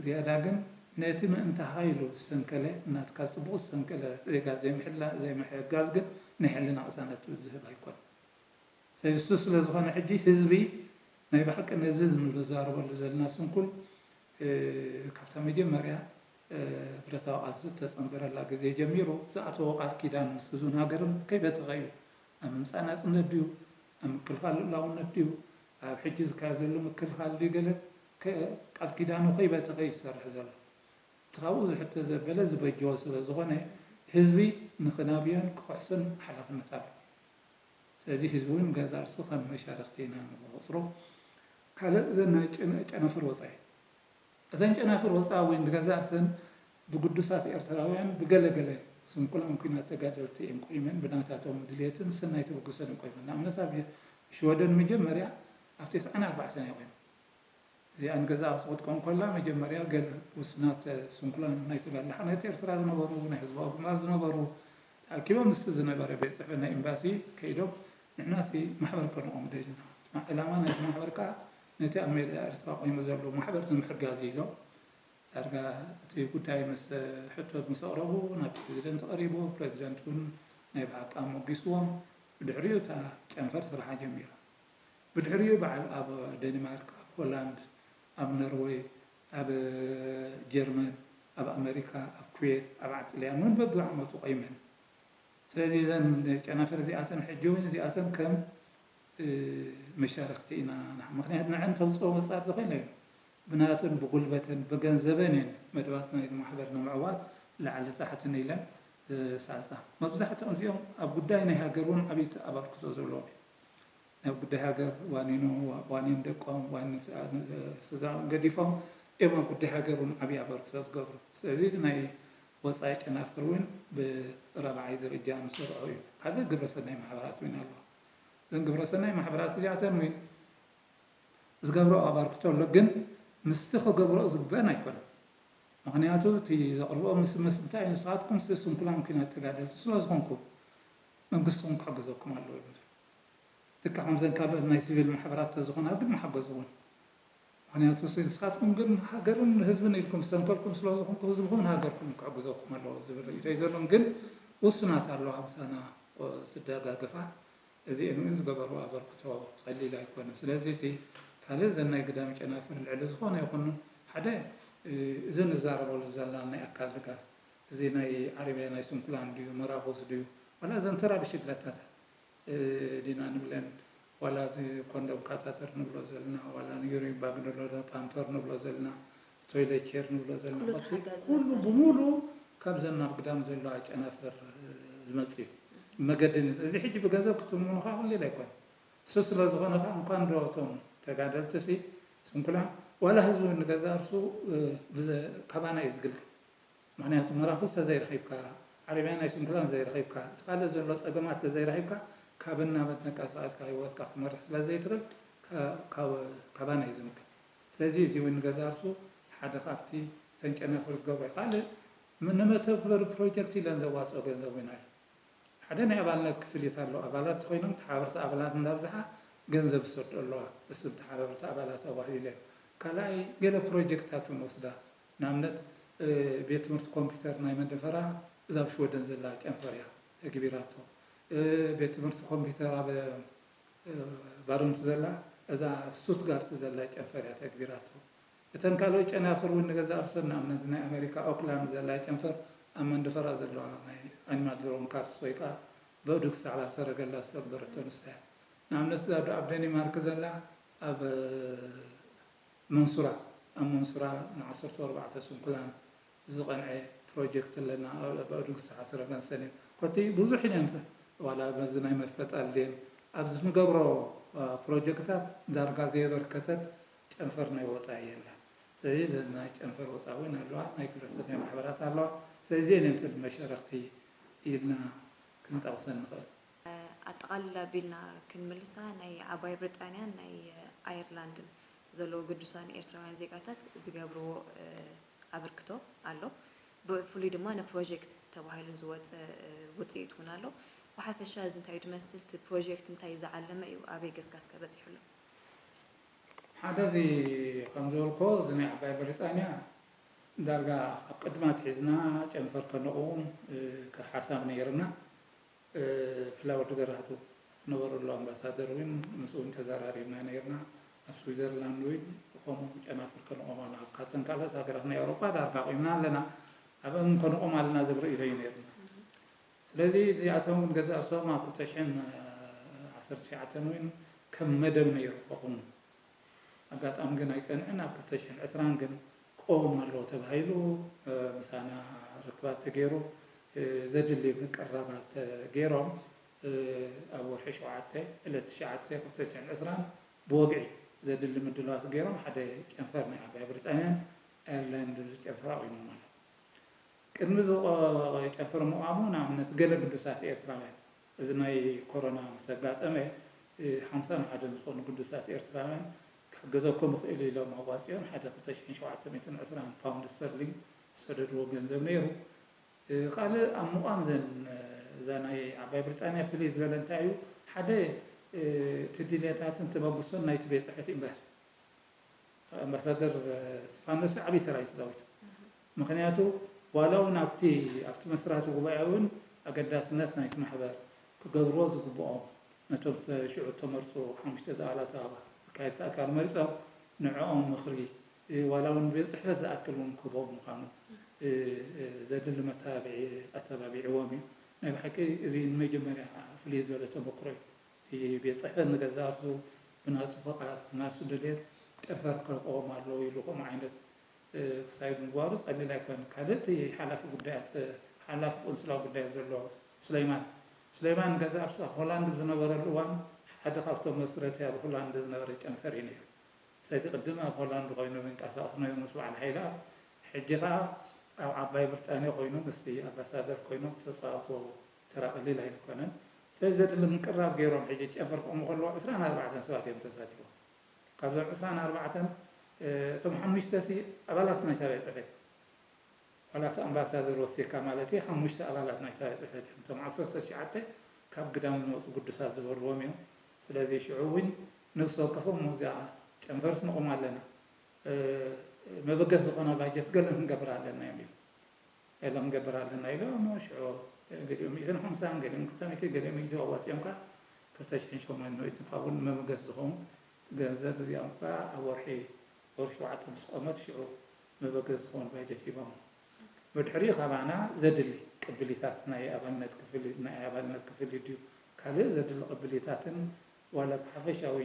ዝያዳ ግን ነቲ ምእንታኻ ኢሉ ዝሰንከለ፣ ናትካ ጽቡቕ ዝሰንከለ ዜጋ ዘይምሕላ-፣ ዘይምሕጋዝ ግን ናይ ሕልና ቅሳነት ዝህብ ኣይኮነን። ስለዚ እሱ ስለ ዝኾነ ሕጂ ህዝቢ ናይ ብሓቂ ነዚ ንዛረበሉ ዘለና ስንኩል፣ እ፣ ካብታ መጀመርያ፣ እ፣ ብረታዊ ቃልሲ ዝተጸንበረላ ግዜ ጀሚሩ ዝኣተዎ ቃል ኪዳን ምስ ህዝብን ሃገርን ከይበተኸ እዩ። ኣብ ምምጻእ ናጽነት ድዩ፣ ኣብ ምክልኻል ልኡላውነት ድዩ፣ ኣብ ሕጂ ዝካየድ ዘሎ ምክልኻል ድዩ፣ ገለ ከ-፣ ቃል ኪዳኑ ከይበተኸ እዩ ዝሰርሕ ዘሎ። እቲ ካብኡ ዝሕተት ዘበለ ዝበጀዎ ስለ ዝኾነ ህዝቢ ንኽናብዮን ክኽሕሶን ሓላፍነት ኣሎ። ስለዚ ህዝቢ እውን ገዛ ርእሱ ከም መሻርኽቲ ኢና ንቆጽሮ። ካልእ እዘን ናይ ጨነ-፣ ጨናፍር ወጻኢ፣ እዘን ጨናፍር ወጻኢ እውን ብገዛ ርእሰን ብግዱሳት ኤርትራውያን ብገለ ገለ ስንኩላን ኲናት ተጋደልቲ እየን ቆይመን፣ ብናታቶም ድልየትን ሰናይ ተበግሶን እየን ቆይመን። ንኣብነት ኣብ ሽወደን መጀመርያ ኣብ ተስዓን ኣርባዕተን እያ ቆይመን። እዚኣ ንገዛእ ክትቆም ከላ መጀመርያ ገለ ውሱናት ስንኩላን ናይ ተጋድሎ ሓርነት ኤርትራ ዝነበሩ፣ ናይ ህዝባዊ ግንባር ዝነበሩ ተኣኪቦም ምስቲ ዝነበረ ቤት ጽሕፈት ናይ ኤምባሲ ከይዶም ንሕናሲ ማሕበር ከነቑም ደሊና። ዕላማ ናይቲ ማሕበር ከኣ ነቲ ኣብ ሜዳ ኤርትራ ቆይሙ ዘሎ ማሕበር ንምሕጋዝ እዩ ኢሎም ዳርጋ እቲ ጉዳይ ምስ ሕቶ ምስ ኣቕረቡ ናብ ፕሬዚደንት ቀሪቡ፣ ፕሬዚደንት እውን ናይ ብሓቂ ኣሞጊስዎም። ብድሕሪኡ እታ ጨንፈር ስርሓ ጀሚራ። ብድሕሪኡ በዓል ኣብ ደንማርክ፣ ኣብ ሆላንድ፣ ኣብ ኖርወይ፣ ኣብ ጀርመን፣ ኣብ ኣመሪካ፣ ኣብ ኩዌት፣ ኣብ ዓዲ ጥልያን እውን በብዓመቱ ቆይመን። ስለዚ እዘን ጨናፍር እዚኣተን ሕጂ እውን እዚኣተን ከም እ፣ መሻርኽቲ ኢና ንዓ። ምኽንያቱ ንዐን ተውፅኦ ወፃት ዝኾነ እዩ። ብናተን ብጉልበተን ብገንዘበን እየን መደባት ናይ ማሕበር ንምዕዋት ላዕሊ ታሕትን ኢለን ዝሳልጣ። መብዛሕትኦም እዚኦም ኣብ ጉዳይ ናይ ሃገር እውን ዓብዪ ኣበርክቶ ዘለዎም እዮም። ናብ ጉዳይ ሃገር ዋኒኑ፣ ዋኒን ደቆም፣ ዋኒን ስድራኦም ገዲፎም እዮም ኣብ ጉዳይ ሃገር እውን ዓብዪ ኣበርክቶ ዝገብሩ። ስለዚ ናይ ወፃኢ ጨናፍር እውን ብራብዓይ ደረጃ ንሰርዖ እዩ። ካልእ ግብረሰናይ ማሕበራት እውን ኣለዋ። እዘን ግብረሰናይ ማሕበራት እዚኣተን እውን ዝገብርኦ ኣበርክቶ ኣሎ፣ ግን ምስቲ ክገብርኦ ዝግበአን ኣይኮነን። ምኽንያቱ እቲ ዘቕርብኦ ምስምስ እንታይ እዩ? ንስኻትኩም ስንኩላን ኲናት ተጋደልቲ ስለ ዝኾንኩም መንግስትኹም ክሕግዘኩም ኣለዎ እዮም ዝብሉ። ልክዕ ከምዘን ካልኦት ናይ ሲቪል ማሕበራት ተዝኾና ግን ምሓገዝውን። ምኽንያቱ ንስኻትኩም ግን ሃገርን ህዝብን ኢልኩም ዝሰንከልኩም ስለ ዝኾንኩም ህዝብኹምን ሃገርኩም ክሕግዘኩም ኣለዎ ዝብል ርእይቶ እዩ ዘለዎም። ግን ውሱናት ኣለዋ ምሳና ዝደጋገፋ። እዚኤን እውን ዝገበርዎ ኣበርክቶ ቀሊል ኣይኮነን። ስለዚ ሲ ካልእ እዘን ናይ ግዳም ጨናፍር ልዕሊ ዝኾነ ይኹን ሓደ እዚ ንዛረበሉ ዘለና ናይ ኣካል ድጋፍ እዚ ናይ ዓረብያ ናይ ስንኩላን ድዩ መራኹስ ድዩ ዋላ እዘን ተራ ብሽግለታታት ዲና ንብለን ዋላ እዚ ኮንዶም ካታተር ንብሎ ዘለና ዋላ ዩሪን ባግ ንብሎ ፓምፐር ንብሎ ዘለና ቶይሌት ቸር ንብሎ ዘለና ኩሉ ብሙሉ ካብዘን ናብ ግዳም ዘለዋ ጨናፍር ዝመጽእ እዩ። መገዲ እዚ ሕጂ ብገንዘብ ክትምኑ ከዓ ቀሊል ኣይኮነ። እሱ ስለ ዝኾነ ከዓ እንኳን ዶ እቶም ተጋደልቲ ሲ ስንኩላን ዋላ ህዝቢ ንገዛ እርሱ ካባና እዩ ዝግልገል። ምኽንያቱ መራኽስ ተዘይረኺብካ ዓረብያ ናይ ስንኩላን ዘይረኺብካ እቲ ካልእ ዘሎ ፀገማት ተዘይረኺብካ ካብን ናብን ተንቀሳቐስካ ህይወትካ ክትመርሕ ስለ ዘይትኽእል ካባና እዩ ዝምከን። ስለዚ እዚ እውን ንገዛ እርሱ ሓደ ካብቲ ተንጨናፍር ዝገብሮ እዩ። ካልእ ንመተግበሪ ፕሮጀክት ኢለን ዘዋፅኦ ገንዘብ እውን ኣሎ። ሓደ ናይ ኣባልነት ክፍሊት ኣሎ። ኣባላት ተኮይኖም ተሓበርቲ ኣባላት እንዳብዝሓ ገንዘብ ዝሰዱ ኣለዋ። እስም ተሓበርቲ ኣባላት ኣዋህሊለ ካልኣይ ገለ ፕሮጀክትታት እውን ወስዳ ንኣብነት ቤት ትምህርቲ ኮምፒውተር ናይ መንደፈራ እዛ ኣብ ሽወደን ዘላ ጨንፈር እያ ተግቢራቶ። ቤት ትምህርቲ ኮምፒውተር ኣብ ባርንቱ ዘላ እዛ ኣብ ስቱትጋርት ዘላ ጨንፈር እያ ተግቢራቶ። እተን ካልኦት ጨናፍር እውን ንገዛ እርሰን ንኣብነት ናይ ኣሜሪካ ኦክላንድ ዘላ ጨንፈር ኣብ መንደፈራ ዘለዋ ናይ ኣኒማል ድሮን ካርስ ወይ ከዓ በእዱግ ዝሰዕባ ሰረገላ ዝተግበረቶ ንሳ እያ። ንኣብነት እዛ ኣብ ደኒማርክ ዘላ ኣብ መንሱራ ኣብ መንሱራ ን14 ስንኩላን ዝቐንዐ ፕሮጀክት ኣለና። በእዱግ ዝሰሓሰረ ገንሰን እዩ ኮቲ ብዙሕ ኢለን ዋላ በዚ ናይ መፍለጥ ኣልድየን ኣብዚ ንገብሮ ፕሮጀክታት ዳርጋ ዘየበርከተት ጨንፈር ናይ ወፃኢ የላ። ስለዚ ናይ ጨንፈር ወፃኢ እውን ኣለዋ፣ ናይ ግብረሰናይ ማሕበራት ኣለዋ። ስለዚ እየን መሸረክቲ ኢልና ክንጠቕሰን ንኽእል። ኣጠቓልላ ቢልና ክንምልሳ ናይ ዓባይ ብሪጣንያን ናይ ኣየርላንድን ዘለዉ ግዱሳን ኤርትራውያን ዜጋታት ዝገብርዎ ኣበርክቶ ኣሎ። ብፍሉይ ድማ ንፕሮጀክት ተባሂሉ ዝወፀ ውፅኢት እውን ኣሎ። ብሓፈሻ እዚ እንታይ እዩ ዝመስል? እቲ ፕሮጀክት እንታይ ዝዓለመ እዩ? ኣበይ ገስጋስ ከ በፂሑ ኣሎ? ሓደ እዚ ከም ዝበልኮ እዚ ናይ ዓባይ ብሪጣንያ ዳርጋ ካብ ቅድማ ኣትሒዝና ጨንፈር ከነቑም ሓሳብ ነይርና። ብፍላይ ወዲ ገራህቱ ዝነበረሉ ኣምባሳደር እውን ምስኡ እውን ተዘራሪብና ነይርና። ኣብ ስዊዘርላንድ እውን ከምኡ ጨናፍር ከነቑም ኣለና። ካብተን ካልኦት ሃገራት ናይ ኣውሮጳ ዳርጋ ኣቑምና ኣለና። ኣብአን ከነቑም ኣለና ዝብል ርእይቶ እዩ ነይርና። ስለዚ እዚኣቶም እውን ገዛእ ርእሶም ኣብ ክልተ ሽሕን ዓሰርተ ትሽዓተን እውን ከም መደብ ነይሩ ከቑሙ ኣጋጣሚ ግን ኣይቀንዕን። ኣብ ክልተ ሽሕን ዕስራን ግን ክቐውም ኣለዎ ተባሂሉ ምሳና ርክባት ተገይሩ ዘድሊ ምቅርራባት ተገይሮም ኣብ ወርሒ ሸውዓተ ዕለት ትሽዓተ ክልተ ሽሕን ዕስራን ብወግዒ ዘድሊ ምድላዋት ገይሮም ሓደ ጨንፈር ናይ ዓባይ ብሪጣንያን ኣየርላንድ ዝብል ጨንፈር ኣቑሞም ኣለዉ። ቅድሚ እዚ ጨንፈር ምቋሙ ንኣብነት ገለ ግዱሳት ኤርትራውያን እዚ ናይ ኮሮና ምስ ኣጋጠመ ሓምሳን ሓደን ዝኾኑ ግዱሳት ኤርትራውያን ክሕግዘኩም እኽእል ኢሎም ኣዋፂኦም ሓደ ክልተ ሽሕን ሸውዓተ ሚእትን ዕስራን ፓውንድ ስተርሊንግ ዝሰደድዎ ገንዘብ ነይሩ። ካልእ ኣብ ምቋም ዘን እዛ ናይ ዓባይ ብሪጣንያ ፍልይ ዝበለ እንታይ እዩ ሓደ እቲ ድልየታትን ተበግሶን ናይቲ ቤት ፅሕፈት ኤምባሲ ኣምባሳደር ስፋኖስ ዓብዪ ተራ እዩ ተፃዊቱ። ምክንያቱ ዋላ እውን ኣብቲ ኣብቲ መስራቲ ጉባኤ እውን ኣገዳስነት ናይቲ ማሕበር ክገብርዎ ዝግብኦም ነቶም ሽዑ ተመርፁ ሓሙሽተ ዝኣባላት ኣካየድቲ ኣካል መሪፆም ንዕኦም ምኽሪ ዋላ እውን ቤት ፅሕፈት ዝኣክል እውን ክህቦም ምዃኑ ዘድሊ መተባብዒ ኣተባቢዕዎም እዩ። ናይ ብሓቂ እዚ ንመጀመርያ ፍልይ ዝበለ ተመክሮ እዩ። እቲ ቤት ፅሕፈት ንገዛእ ርእሱ ብናቱ ፈቓድ ብናሱ ድሌት ጨንፈር ከልቀዎም ኣለዎ ኢሉ ከምኡ ዓይነት ክሳይድ ምግባሩ ቀሊል ኣይኮነን። ካልእ እቲ ሓላፊ ጉዳያት ሓላፊ ቆንስላ ጉዳያት ዘሎ ሱለይማን ሱለይማን ገዛእ ርእሱ ኣብ ሆላንድ ዝነበረሉ እዋን ሓደ ካብቶም መስረቲ ኣብ ሆላንድ ዝነበረ ጨንፈር እዩ ነይሩ። ስለዚ ቅድም ኣብ ሆላንድ ኮይኑ ይንቀሳቐሱ ነይሩ ምስ በዓል ሓይለ ኣብ ሕጂ ከዓ ኣብ ዓባይ ብሪጣንያ ኮይኑ ምስቲ ኣምባሳደር ኮይኑ ተፃወትዎ ተራ ቀሊል ኣይኮነን። ስለዚ ዘድሊ ምቅራብ ገይሮም ሕጂ ጨንፈር ክቑሙ ከለዉ ዕስራን ኣርባዕተን ሰባት እዮም ተሳቲፎም። ካብዞም ዕስራን ኣርባዕተን እቶም ሓሙሽተ ሲ ኣባላት ናይታ ቤት ፅሕፈት እዮም። ዋላ እቲ ኣምባሳደር ወሲኽካ ማለት እዩ ሓሙሽተ ኣባላት ናይታ ቤት ፅሕፈት እዮም። እቶም ዓሰርተ ትሽዓተ ካብ ግዳም ዝመፁ ግዱሳት ዝበልዎም እዮም። ስለዚ ሽዑ እውን ነፍሲ ወከፎም እዚኣ ጨንፈርስ ንቑም ኣለና መበገሲ ዝኾነ ባጀት ገለን ክንገብር ኣለና እዮም ኢሉ። ገለ ክንገብር ኣለና ኢሎም ሽዑ ገሊኦም ሚእትን ሓምሳን ገሊኦም ክልተ ሚእቲ ገሊኦም ሚእቲ ኣዋፂኦም ከዓ ክልተ ሽሕን ሸሞንተ ሚእትን ፓውንድ መበገሲ ዝኸውን ገንዘብ እዚኦም ከዓ ኣብ ወርሒ ወርሒ ሸውዓተ ምስ ቆመት ሽዑ መበገሲ ዝኸውን ባጀት ሂቦም። ብድሕሪኡ ካባና ዘድሊ ቅብሊታት ናይ ኣባልነት ክፍሊት ናይ ኣባልነት ክፍሊት ድዩ ካልእ ዘድሊ ቅብሊታትን ዋላ እቲ ሓፈሻዊ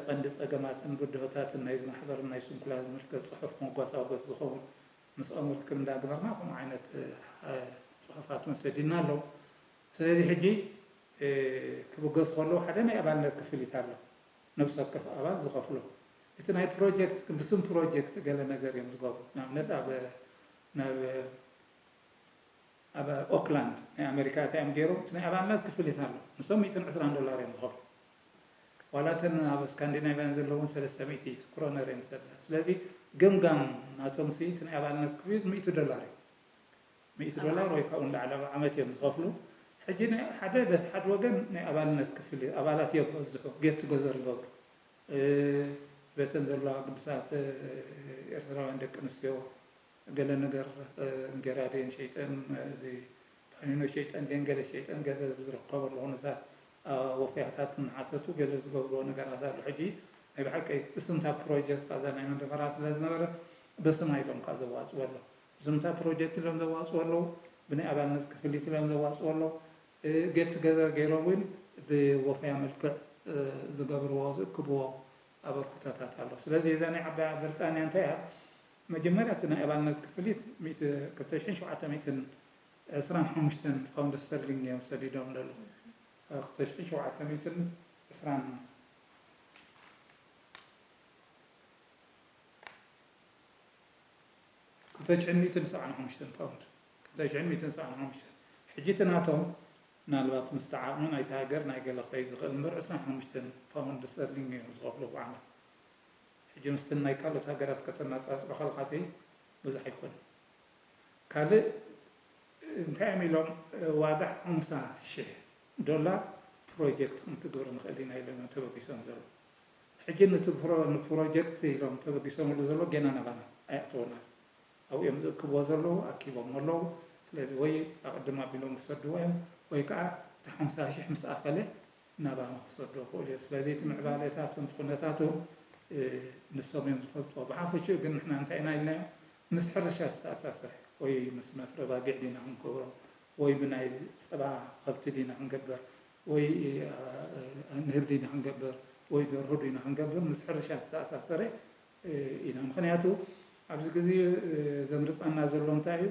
ቀንዲ ጸገማትን ብድሆታትን ናይዚ ማሕበርን ናይ ስንኩላን ዝምልከት ጽሑፍ መጓሳጎስ ዝኸውን ምስኦም ርክብ እንዳገበርና ከምኡ ዓይነት ጽሑፋት እውን ሰዲድና ኣለዉ። ስለዚ ሕጂ ክብገሱ ከለዉ ሓደ ናይ ኣባልነት ክፍሊት ኣሎ። ነፍሲ ወከፍ ኣባል ዝኸፍሎ እቲ ናይ ፕሮጀክት ብስም ፕሮጀክት ገለ ነገር እዮም ዝገብሩ። ንኣብነት ኣብ ናብ ኣብ ኦክላንድ ናይ ኣሜሪካ እንታይ እዮም ገይሮም? እቲ ናይ ኣባልነት ክፍሊት ኣሎ። ንሶም ሚእትን ዕስራን ዶላር እዮም ዝኸፍሉ። ዋላ እተን ኣብ ስካንዲናቪያን ዘለውን ሰለስተ ሚእቲ ክሮነር እዮም ዝሰድዳ። ስለዚ ገምጋም ናቶም ሲ እቲ ናይ ኣባልነት ክፍሊት ሚእቲ ዶላር እዩ። ሚእቲ ዶላር ወይ ካብኡ ንላዕሊ ኣብ ዓመት እዮም ዝኸፍሉ። ሕጂ ሓደ በቲ ሓደ ወገን ናይ ኣባልነት ክፍሊት ኣባላት እዮም ዝበዝሑ ጌት ቱገዘር ይገብሩ። በተን ዘለዋ ግዱሳት ኤርትራውያን ደቂ ኣንስትዮ ገለ ነገር እንጌራ ደን ሸይጠን እዚ ፓኒኖ ሸይጠን ደን ገለ ሸይጠን ገንዘብ ዝርከበሉ ኩነታት ወፍያታት እናሓተቱ ገለ ዝገብርዎ ነገራት ኣሎ። ሕጂ ናይ ብሓቂ ብስምታ ፕሮጀክት ካዛ ናይ መንደፈራ ስለ ዝነበረት ብስማ ኢሎም ካብ ዘዋፅዎ ኣሎ ብስምታ ፕሮጀክት ኢሎም ዘዋፅዎ ኣለዉ። ብናይ ኣባልነት ክፍሊት ኢሎም ዘዋፅዎ ኣለዉ። ጌት ቱገዘር ገይሮም እውን ብወፈያ መልክዕ ዝገብርዎ ዝእክብዎ ኣበርክቶታት ኣሎ። ስለዚ እዛ ናይ ዓባይ ብሪጣንያ እንታይ እያ? መጀመርያ እቲ ናይ ኣባልነት ክፍሊት ክልተ ሽሕን ሸውዓተ ሚእትን ዕስራን ሓሙሽተን ፓውንድ ስተርሊንግ እዮም ሰዲዶም ዘለዉ። ክልተ ሽሕን ሸውዓተ ሚእትን ዕስራን ክልተ ሽሕን ሚእትን ሰብዓን ሓሙሽተን ፓውንድ ክልተ ሽሕን ሚእትን ሰብዓን ሓሙሽተን ሕጂ እቲ ናቶም ምናልባት ምስቲ ዓቕሚ ናይቲ ሃገር ናይ ገለ ክኸይድ ዝኽእል እምበር ዕስራን ሓሙሽተን ፓውንድ ስተርሊንግ እዮም ዝኸፍሉ ብዓመት። ሕጂ ምስቲ ናይ ካልኦት ሃገራት ከተነፃፅሮ ከለኻሲ ብዙሕ ኣይኮነን። ካልእ እንታይ እዮም ኢሎም ዋጋ ሓምሳ ሽሕ ዶላር ፕሮጀክት ክንትግብር ንኽእል ኢና ኢሎም እዮም ተበጊሶም ዘለዉ። ሕጂ ነቲ ንፕሮጀክት ኢሎም ተበጊሶምሉ ዘለዉ ጌና ናባና ኣይኣተወናን። ኣብኡ እዮም ዝእክብዎ ዘለዉ፣ ኣኪቦምዎ ኣለዉ። ስለዚ ወይ ኣቐድም ኣቢሎም ክሰድዎ እዮም ወይ ከዓ እቲ ሓምሳ ሽሕ ምስ ኣኸለ ናባና ክሰድዎ ይኽእሉ እዮም። ስለዚ እቲ ምዕባለታቱ እቲ ኩነታቱ ንሶም እዮም ዝፈልጥዎ። ብሓፈሽኡ ግን ንሕና እንታይ ኢና ኢልናዮም? ምስ ሕርሻ ዝተኣሳሰረ ወይ ምስ መፍረ ባጊዕ ዲና ክንገብሮ ወይ ብናይ ፀባ ከብቲ ዲና ክንገብር ወይ ንህቢ ዲና ክንገብር ወይ ደርሁ ዲና ክንገብር ምስ ሕርሻ ዝተኣሳሰረ ኢና። ምኽንያቱ ኣብዚ ግዜ ዘምርፀና ዘሎ እንታይ እዩ?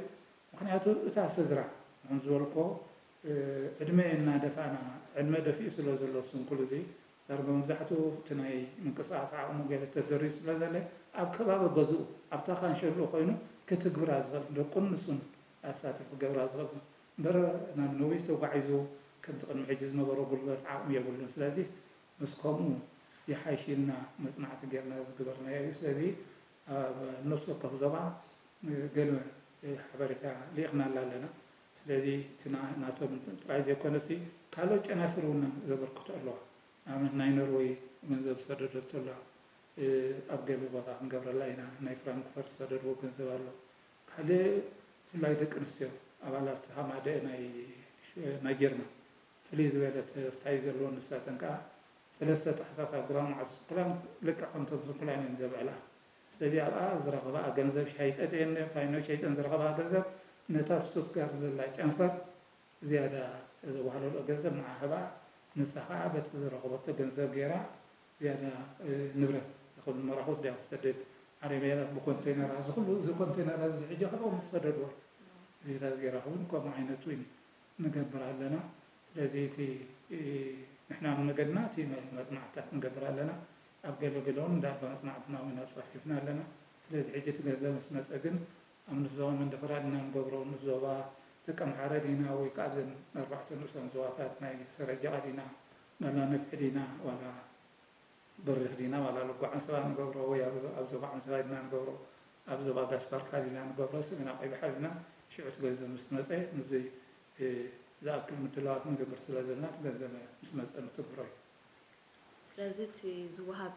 ምኽንያቱ እታ ስድራ ንሕን ዝበልኮ ዕድመ እናደፋእና ዕድመ ደፊኡ ስለ ዘሎ ስንኩል እዚ ዳርጋ መብዛሕትኡ እቲ ናይ ምንቅስቃስ ዓቕሙ ገለ ተደርዩ ስለ ዘለ ኣብ ከባቢ ገዝኡ ኣብታ ካንሸሎ ኮይኑ ክትግብራ ዝኽእል ደቁን ንሱን ኣሳቲፉ ክገብራ ዝኽእል እምበር ናብ ነዊሕ ተጓዒዙ ከምቲ ቅድሚ ሕጂ ዝነበሮ ጉልበት ዓቕሚ የብሉን። ስለዚ ምስ ከምኡ ይሓይሽ ኢልና መፅናዕቲ ጌርና ዝገበርናዮ እዩ። ስለዚ ኣብ ነፍሲ ወከፍ ዞባ ገለ ሓበሬታ ልኢኽናላ ኣለና። ስለዚ እቲ ናቶም ጥራይ ዘይኮነሲ ካልኦት ጨናፍር እውን ዘበርክቶ ኣለዋ። ንኣብነት ናይ ኖርወይ ገንዘብ ዝሰደደቶ ኣላ። ኣብ ገለ ቦታ ክንገብረላ ኢና። ናይ ፍራንክፈርት ዝሰደድዎ ገንዘብ ኣሎ። ካልእ ብፍላይ ደቂ ኣንስትዮ ኣባላት ሃማደ ናይ ናይ ጀርመን ፍልይ ዝበለት ስታይ ዘለወን ንሳተን ከኣ ሰለስተ ታሕሳስ ኣብ ግርማ ሞዓስ ስንኩላን ልክዕ ከምቶም ስንኩላን እየን ዘብዕላ። ስለዚ ኣብኣ ዝረኸባኣ ገንዘብ ሻይጠ ደየን ፋይኖ ሸይጠን ዝረኸባኣ ገንዘብ ነታ ኣብ ስቱትጋርት ዘላ ጨንፈር ዝያዳ ዘዋህለልኦ ገንዘብ ንዓ ህባ፣ ንሳ ኸዓ በቲ ዝረኸበቶ ገንዘብ ገይራ ዝያዳ ንብረት ይኹን መራኹስ ድያ ትሰድድ፣ ዓረብያ ብኮንቴነራ፣ እዚ ኩሉ እዚ ኮንቴነራ እዚ ሕጂ ካብኦም ዝሰደድዎ እዩ። እዚታት ገይራ እውን ከምኡ ዓይነት እውን ንገብር ኣለና። ስለዚ እቲ ንሕና መገድና እቲ መፅናዕትታት ንገብር ኣለና። ኣብ ገለ ገለ እውን እንዳባ መፅናዕትና እውን ኣፃፊፍና ኣለና። ስለዚ ሕጂ እቲ ገንዘብ ምስ መፀ ግን ኣብ ንስ ዞባ መንደፈራ ዲና ንገብሮ፣ ንስ ዞባ ደቀምሓረ ዲና ወይ ከዓ እዘን ኣርባዕተ ንኡሳን ዞባታት ናይ ሰረጃ ዲና፣ ዋላ ነፍሒ ዲና፣ ዋላ በሪኽ ዲና፣ ዋላ ልጓ ዓንሰባ ንገብሮ ወይ ኣብ ኣብ ዞባ ዓንሰባ ዲና ንገብሮ፣ ኣብ ዞባ ጋሽ ባርካ ዲና ንገብሮ፣ ሰሜን ዓባይ ባሕሪ ዲና፣ ሽዑ እቲ ገንዘብ ምስ መፀ ምስዚ ዝኣክል ምድላዋት ንገብር ስለ ዘለና እቲ ገንዘብ ምስ መፀ ንትግብሮ እዩ። ስለዚ እቲ ዝወሃብ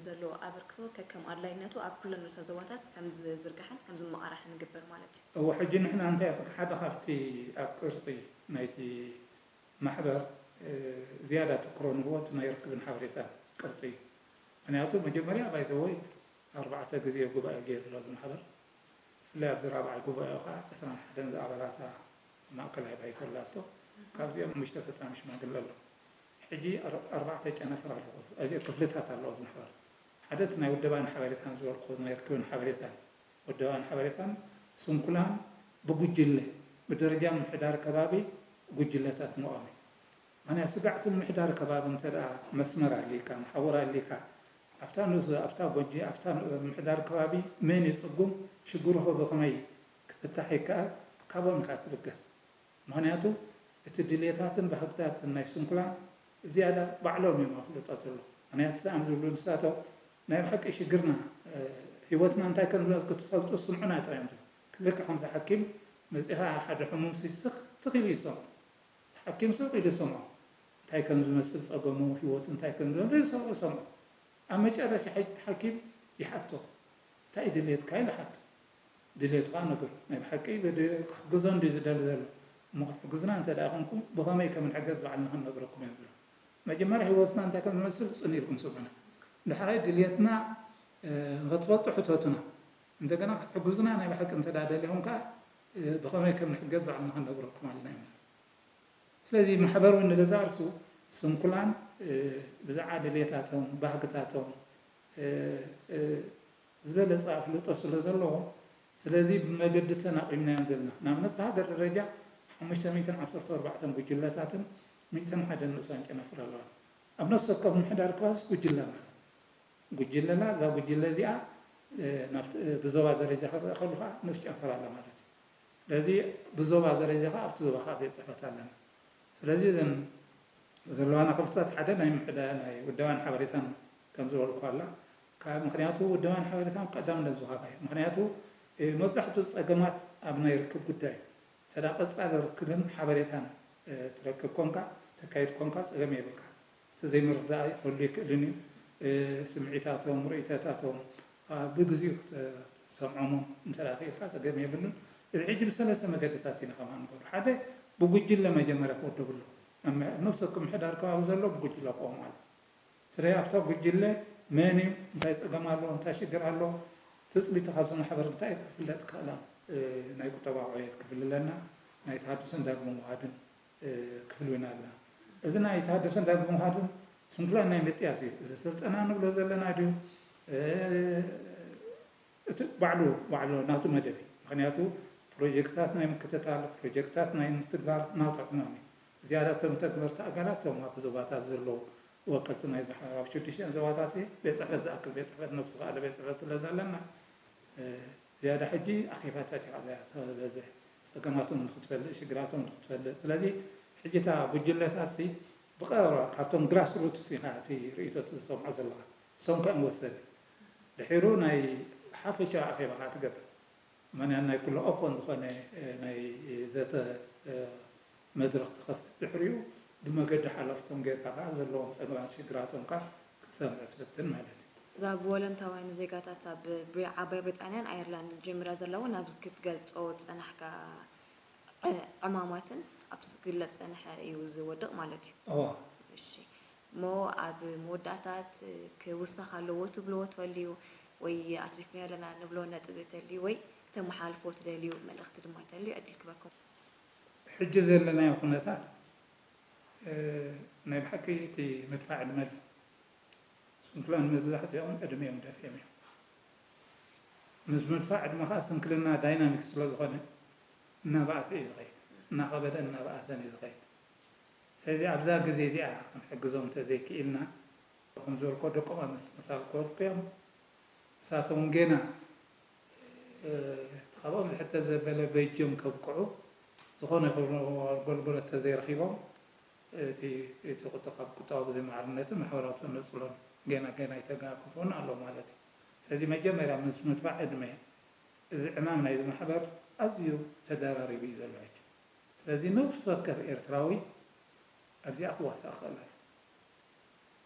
ዘሎ ኣበርክቶ ከከም ኣድላይነቱ ኣብ ኩለን ንኡሳን ዞባታት ከም ዝዝርጋሕን ከም ዝመቓራሕን ይግበር ማለት እዩ። እወ፣ ሕጂ ንሕና እንታይ ሓደ ካብቲ ኣብ ቅርጺ ናይቲ ማሕበር ዝያዳ ትኩሮ ንህቦ እቲ ናይ ርክብን ሓበሬታን ቅርጺ እዩ። ምኽንያቱ መጀመርያ ባይዘወይ ኣርባዕተ ግዜ ጉባኤ ገይሩ ኣሎ እዚ ማሕበር። ብፍላይ ኣብዚ ራብዓይ ጉባኤኡ ኸዓ ዕስራን ሓደን ዝኣባላታ ማእከላይ ባይቶ ኣላቶ። ካብዚኦም ሓሙሽተ ፈጻሚ ሽማግለ ኣሎ። ሕጂ ኣርባዕተ ጨናፍር ኣለዎ፣ ክፍልታት ኣለዎ እዚ ማሕበር። ሓደ እቲ ናይ ውደባን ሓበሬታን ዝበልኩ ናይ ርክብን ሓበሬታን፣ ውደባን ሓበሬታን ስንኩላን ብጉጅለ ብደረጃ ምምሕዳር ከባቢ ጉጅለታት ምቋም እዩ። ምኽንያቱ ስጋዕቲ ምምሕዳር ከባቢ እንተ ደኣ መስመር ኣሊካ፣ መሓውር ኣሊካ፣ ኣብታ ንኡስ ኣብታ ጎጂ ኣብታ ምምሕዳር ከባቢ መን እዩ ጽጉም፣ ሽግሩ ኸ ብኸመይ ክፍታሕ ይከኣል፣ ካብኦም ኢኻ ትብገስ። ምኽንያቱ እቲ ድልየታትን ባህግታትን ናይ ስንኩላን ዝያዳ ባዕሎም እዮም ኣፍልጦ ዘሎ። ምኽንያቱ እዚኣም ዝብሉ ንሳቶም ናይ ብሓቂ ሽግርና ህይወትና እንታይ ከም ዝመስል ክትፈልጡ ስምዑና ጥራይ እዮም ዝብሉ። ልክዕ ከምዚ ሓኪም መፂኻ ሓደ ሕሙም ስስኽ ትኽ ኢሉ ይሰምዖ። እቲ ሓኪም ስቕ ኢሉ ይሰምዖ። እንታይ ከም ዝመስል ፀገሙ፣ ህይወቱ እንታይ ከም ዝመስል ይሰምዖ። ኣብ መጨረሻ ሕጂ እቲ ሓኪም ይሓቶ፣ እንታይ እዩ ድልየትካ ኢሉ ሓቶ። ድልየትካ ንገሩ። ናይ ብሓቂ ክሕግዞ እንድዩ ዝደሊ ዘሎ። እሞ ክትሕግዙና እንተ ደኣ ኮንኩም ብኸመይ ከም ንሕገዝ ባዕልና ክንነግረኩም እዮም ዝብሎ። መጀመርያ ህይወትና እንታይ ከም ዝመስል ጽን ኢልኩም ስምዑና። ዳሕራይ ድልየትና ንኽትፈልጡ ሕተቱና። እንደገና ክትሕግዙና ናይ ብሓቂ እንተ ደኣ ደሊኹም ከኣ ብኸመይ ከም ንሕገዝ ባዕልና ክንነግረኩም ኣለና እዮም ዝብሉ። ስለዚ ማሕበር እውን ንገዛእ ርእሱ ስንኩላን ብዛዕባ ድልየታቶም፣ ባህግታቶም ዝበለፀ ኣፍልጦ ስለ ዘለዎ፣ ስለዚ ብመገዲ እተን ኣቕሪብናየን ዘለና። ንኣብነት ብሃገር ደረጃ ሓሙሽተ ሚእትን ዓሰርተ ኣርባዕተን ጉጅለታትን ሚእትን ሓደን ንኡሳን ጨናፍር ኣለዋ። ኣብ ነፍሲ ወከፍ ምምሕዳር ከባቢስ ጉጅለ ማለት እዩ። ጉጅለና እዛ ጉጅለ እዚኣ ናብቲ ብዞባ ደረጃ ክረአ ከሉ ከዓ ንኡስ ጨንፈር ኣላ ማለት እዩ። ስለዚ ብዞባ ደረጃ ከዓ ኣብቲ ዞባ ከዓ ቤት ፅሕፈት ኣለና። ስለዚ እዘን ዘለዋና ክፍልታት ሓደ ናይ ምሕዳ ናይ ውደባን ሓበሬታን ከም ዝበልኩ ኣላ። ካብ ምክንያቱ ውደባን ሓበሬታን ቀዳምነት ዝወሃባ እዩ። ምክንያቱ መብዛሕትኡ ፀገማት ኣብ ናይ ርክብ ጉዳይ እዩ። እንተ ደኣ ቀጻሊ ርክብን ሓበሬታን ትረክብ ኮንካ፣ ተካይድ ኮንካ፣ ጸገም የብልካ። እቲ ዘይምርዳእ ክህሉ ይክእልን እዩ። ስምዒታቶም፣ ርእይቶታቶም ብግዚኡ ክትሰምዖም እውን እንተ ደኣ ክኢልካ ጸገም የብሉን። እዚ ሕጂ ብሰለስተ መገድታት ኢና ከማን ንገብሮ። ሓደ ብጉጅለ መጀመርያ ክውደብ ኣለዎ። ኣብ ነፍሲ ወከፍ ምምሕዳር ከባቢ ዘሎ ብጉጅለ ክቆም ኣለዎ። ስለ ኣብታ ጉጅለ መን እዩ፣ እንታይ ጸገም ኣለዎ፣ እንታይ ሽግር ኣለዎ፣ ትጽቢቱ ካብዚ ማሕበር እንታይ እዩ ክፍለጥ ክኽእል ኣሎ። ናይ ቁጠባዊ ዕብየት ክፍሊ ኣለና፣ ናይ ተሃድሶን ዳግመ ምውሃድን ክፍሊ እውን ኣለና። እዚ ናይ ተሃድሶን ዳግመ ምውሃድን ስንኩላን ናይ ምጥያስ እዩ። እዚ ስልጠና ንብሎ ዘለና ድዩ እቲ ባዕሉ ባዕሉ ናቱ መደብ እዩ። ምክንያቱ ፕሮጀክትታት ናይ ምክትታል፣ ፕሮጀክትታት ናይ ምትግባር ናቱ ዕማም እዩ። ዝያዳ እቶም ተግበርቲ ኣካላት እቶም ኣብ ዞባታት ዘለዉ ወከልቲ ናይ ዝሓ ኣብ ሽዱሽተን ዞባታት ቤት ፅሕፈት ዝኣክል ቤት ፅሕፈት ነብሱ ዝኸኣለ ቤት ፅሕፈት ስለ ዘለና ዝያዳ ሕጂ ኣኼባታት ኢኻ እዚኣ ተበዝሕ፣ ጸገማቶም ንኽትፈልጥ፣ ሽግራቶም ንኽትፈልጥ። ስለዚ ሕጂ እታ ጉጅለታት ሲ ብቐረባ ካብቶም ግራስ ሩትስ ኢኻ እቲ ርእይቶ ትሰምዖ ዘለኻ። እሶም ከ እዮም ወሰንቲ። ድሒሩ ናይ ሓፈሻዊ ኣኼባ ኸዓ ትገብር። ምኽንያቱ ናይ ኩሉ ኦፖን ዝኾነ፣ እ፣ ናይ ዘተ፣ እ፣ መድረኽ ትኸፍት። ድሕሪኡ ብመገዲ ሓለፍቶም ጌርካ ከኣ ዘለዎም ጸገማት ሽግራቶም ከኣ ክትሰምዕ ትፍትን ማለት እዩ። እዛ ብወለንታውያን ዜጋታት ኣብ ብሪ-፣ ዓባይ ብሪጣንያን ኣየርላንድን ጀሚራ ዘላ እውን ኣብዚ ክትገልጾ ዝጸናሕካ ዕ-፣ ዕማማትን ኣብቲ ዝግለጽ ጸንሐ እዩ ዝወድቕ ማለት እዩ። እዋ። እሺ። እሞ ኣብ መወዳእታት ክውሰኽ ኣለዎ ትብልዎ ትፈልዩ ወይ ኣትሪፍናዮ ኣለና ንብሎ ነጥቢ ተልዩ ወይ ክተመሓላልፍዎ ትደልዩ መልእኽቲ ድማ ተልዩ ዕድል ክበኩም። ሕጂ ዘለናዮ ኩነታት፣ እ፣ ናይ ብሓቂ እቲ ምድፋዕ ዕድመ ኣሎ። ስንኩላን መብዛሕትኦም ዕድመኦም ደፊኦም እዮም። ምስ ምድፋዕ ዕድመ ኸዓ ስንክልና ዳይናሚክ ስለ ዝኾነ እናበኣሰ እዩ ዝኸይድ። እናኸበደን እናበኣሰን እዩ ዝኸይድ። ስለዚ ኣብዛ ግዜ እዚኣ ክንሕግዞም እንተዘይክኢልና፣ ከም ዝበልኮ ደቆም ኣብ ምስትምሳል ክወድቁ እዮም። ንሳቶም እውን ጌና፣ እ፣ እቲ ካብኦም ዝሕተት ዘበለ በይጆም ከብቅዑ፣ ዝኾነ ይኹን ኣገልግሎት ተዘይረኺቦም፣ እቲ፣ እቲ ቁጠ-፣ ካብ ቁጠባዊ ዘይማዕርነትን ማሕበራዊ ተነጽሎን ጌና ጌና ይተጋግፉን ኣሎ ማለት እዩ። ስለዚ መጀመርያ ምስ ምድፋዕ ዕድመ እዚ ዕማም ናይዚ ማሕበር ኣዝዩ ተደራሪቡ እዩ ዘሎ ሕጂ። ስለዚ ነፍሲ ወከፍ ኤርትራዊ ኣብዚኣ ክዋሳእ ክኽእል ኣለዎ።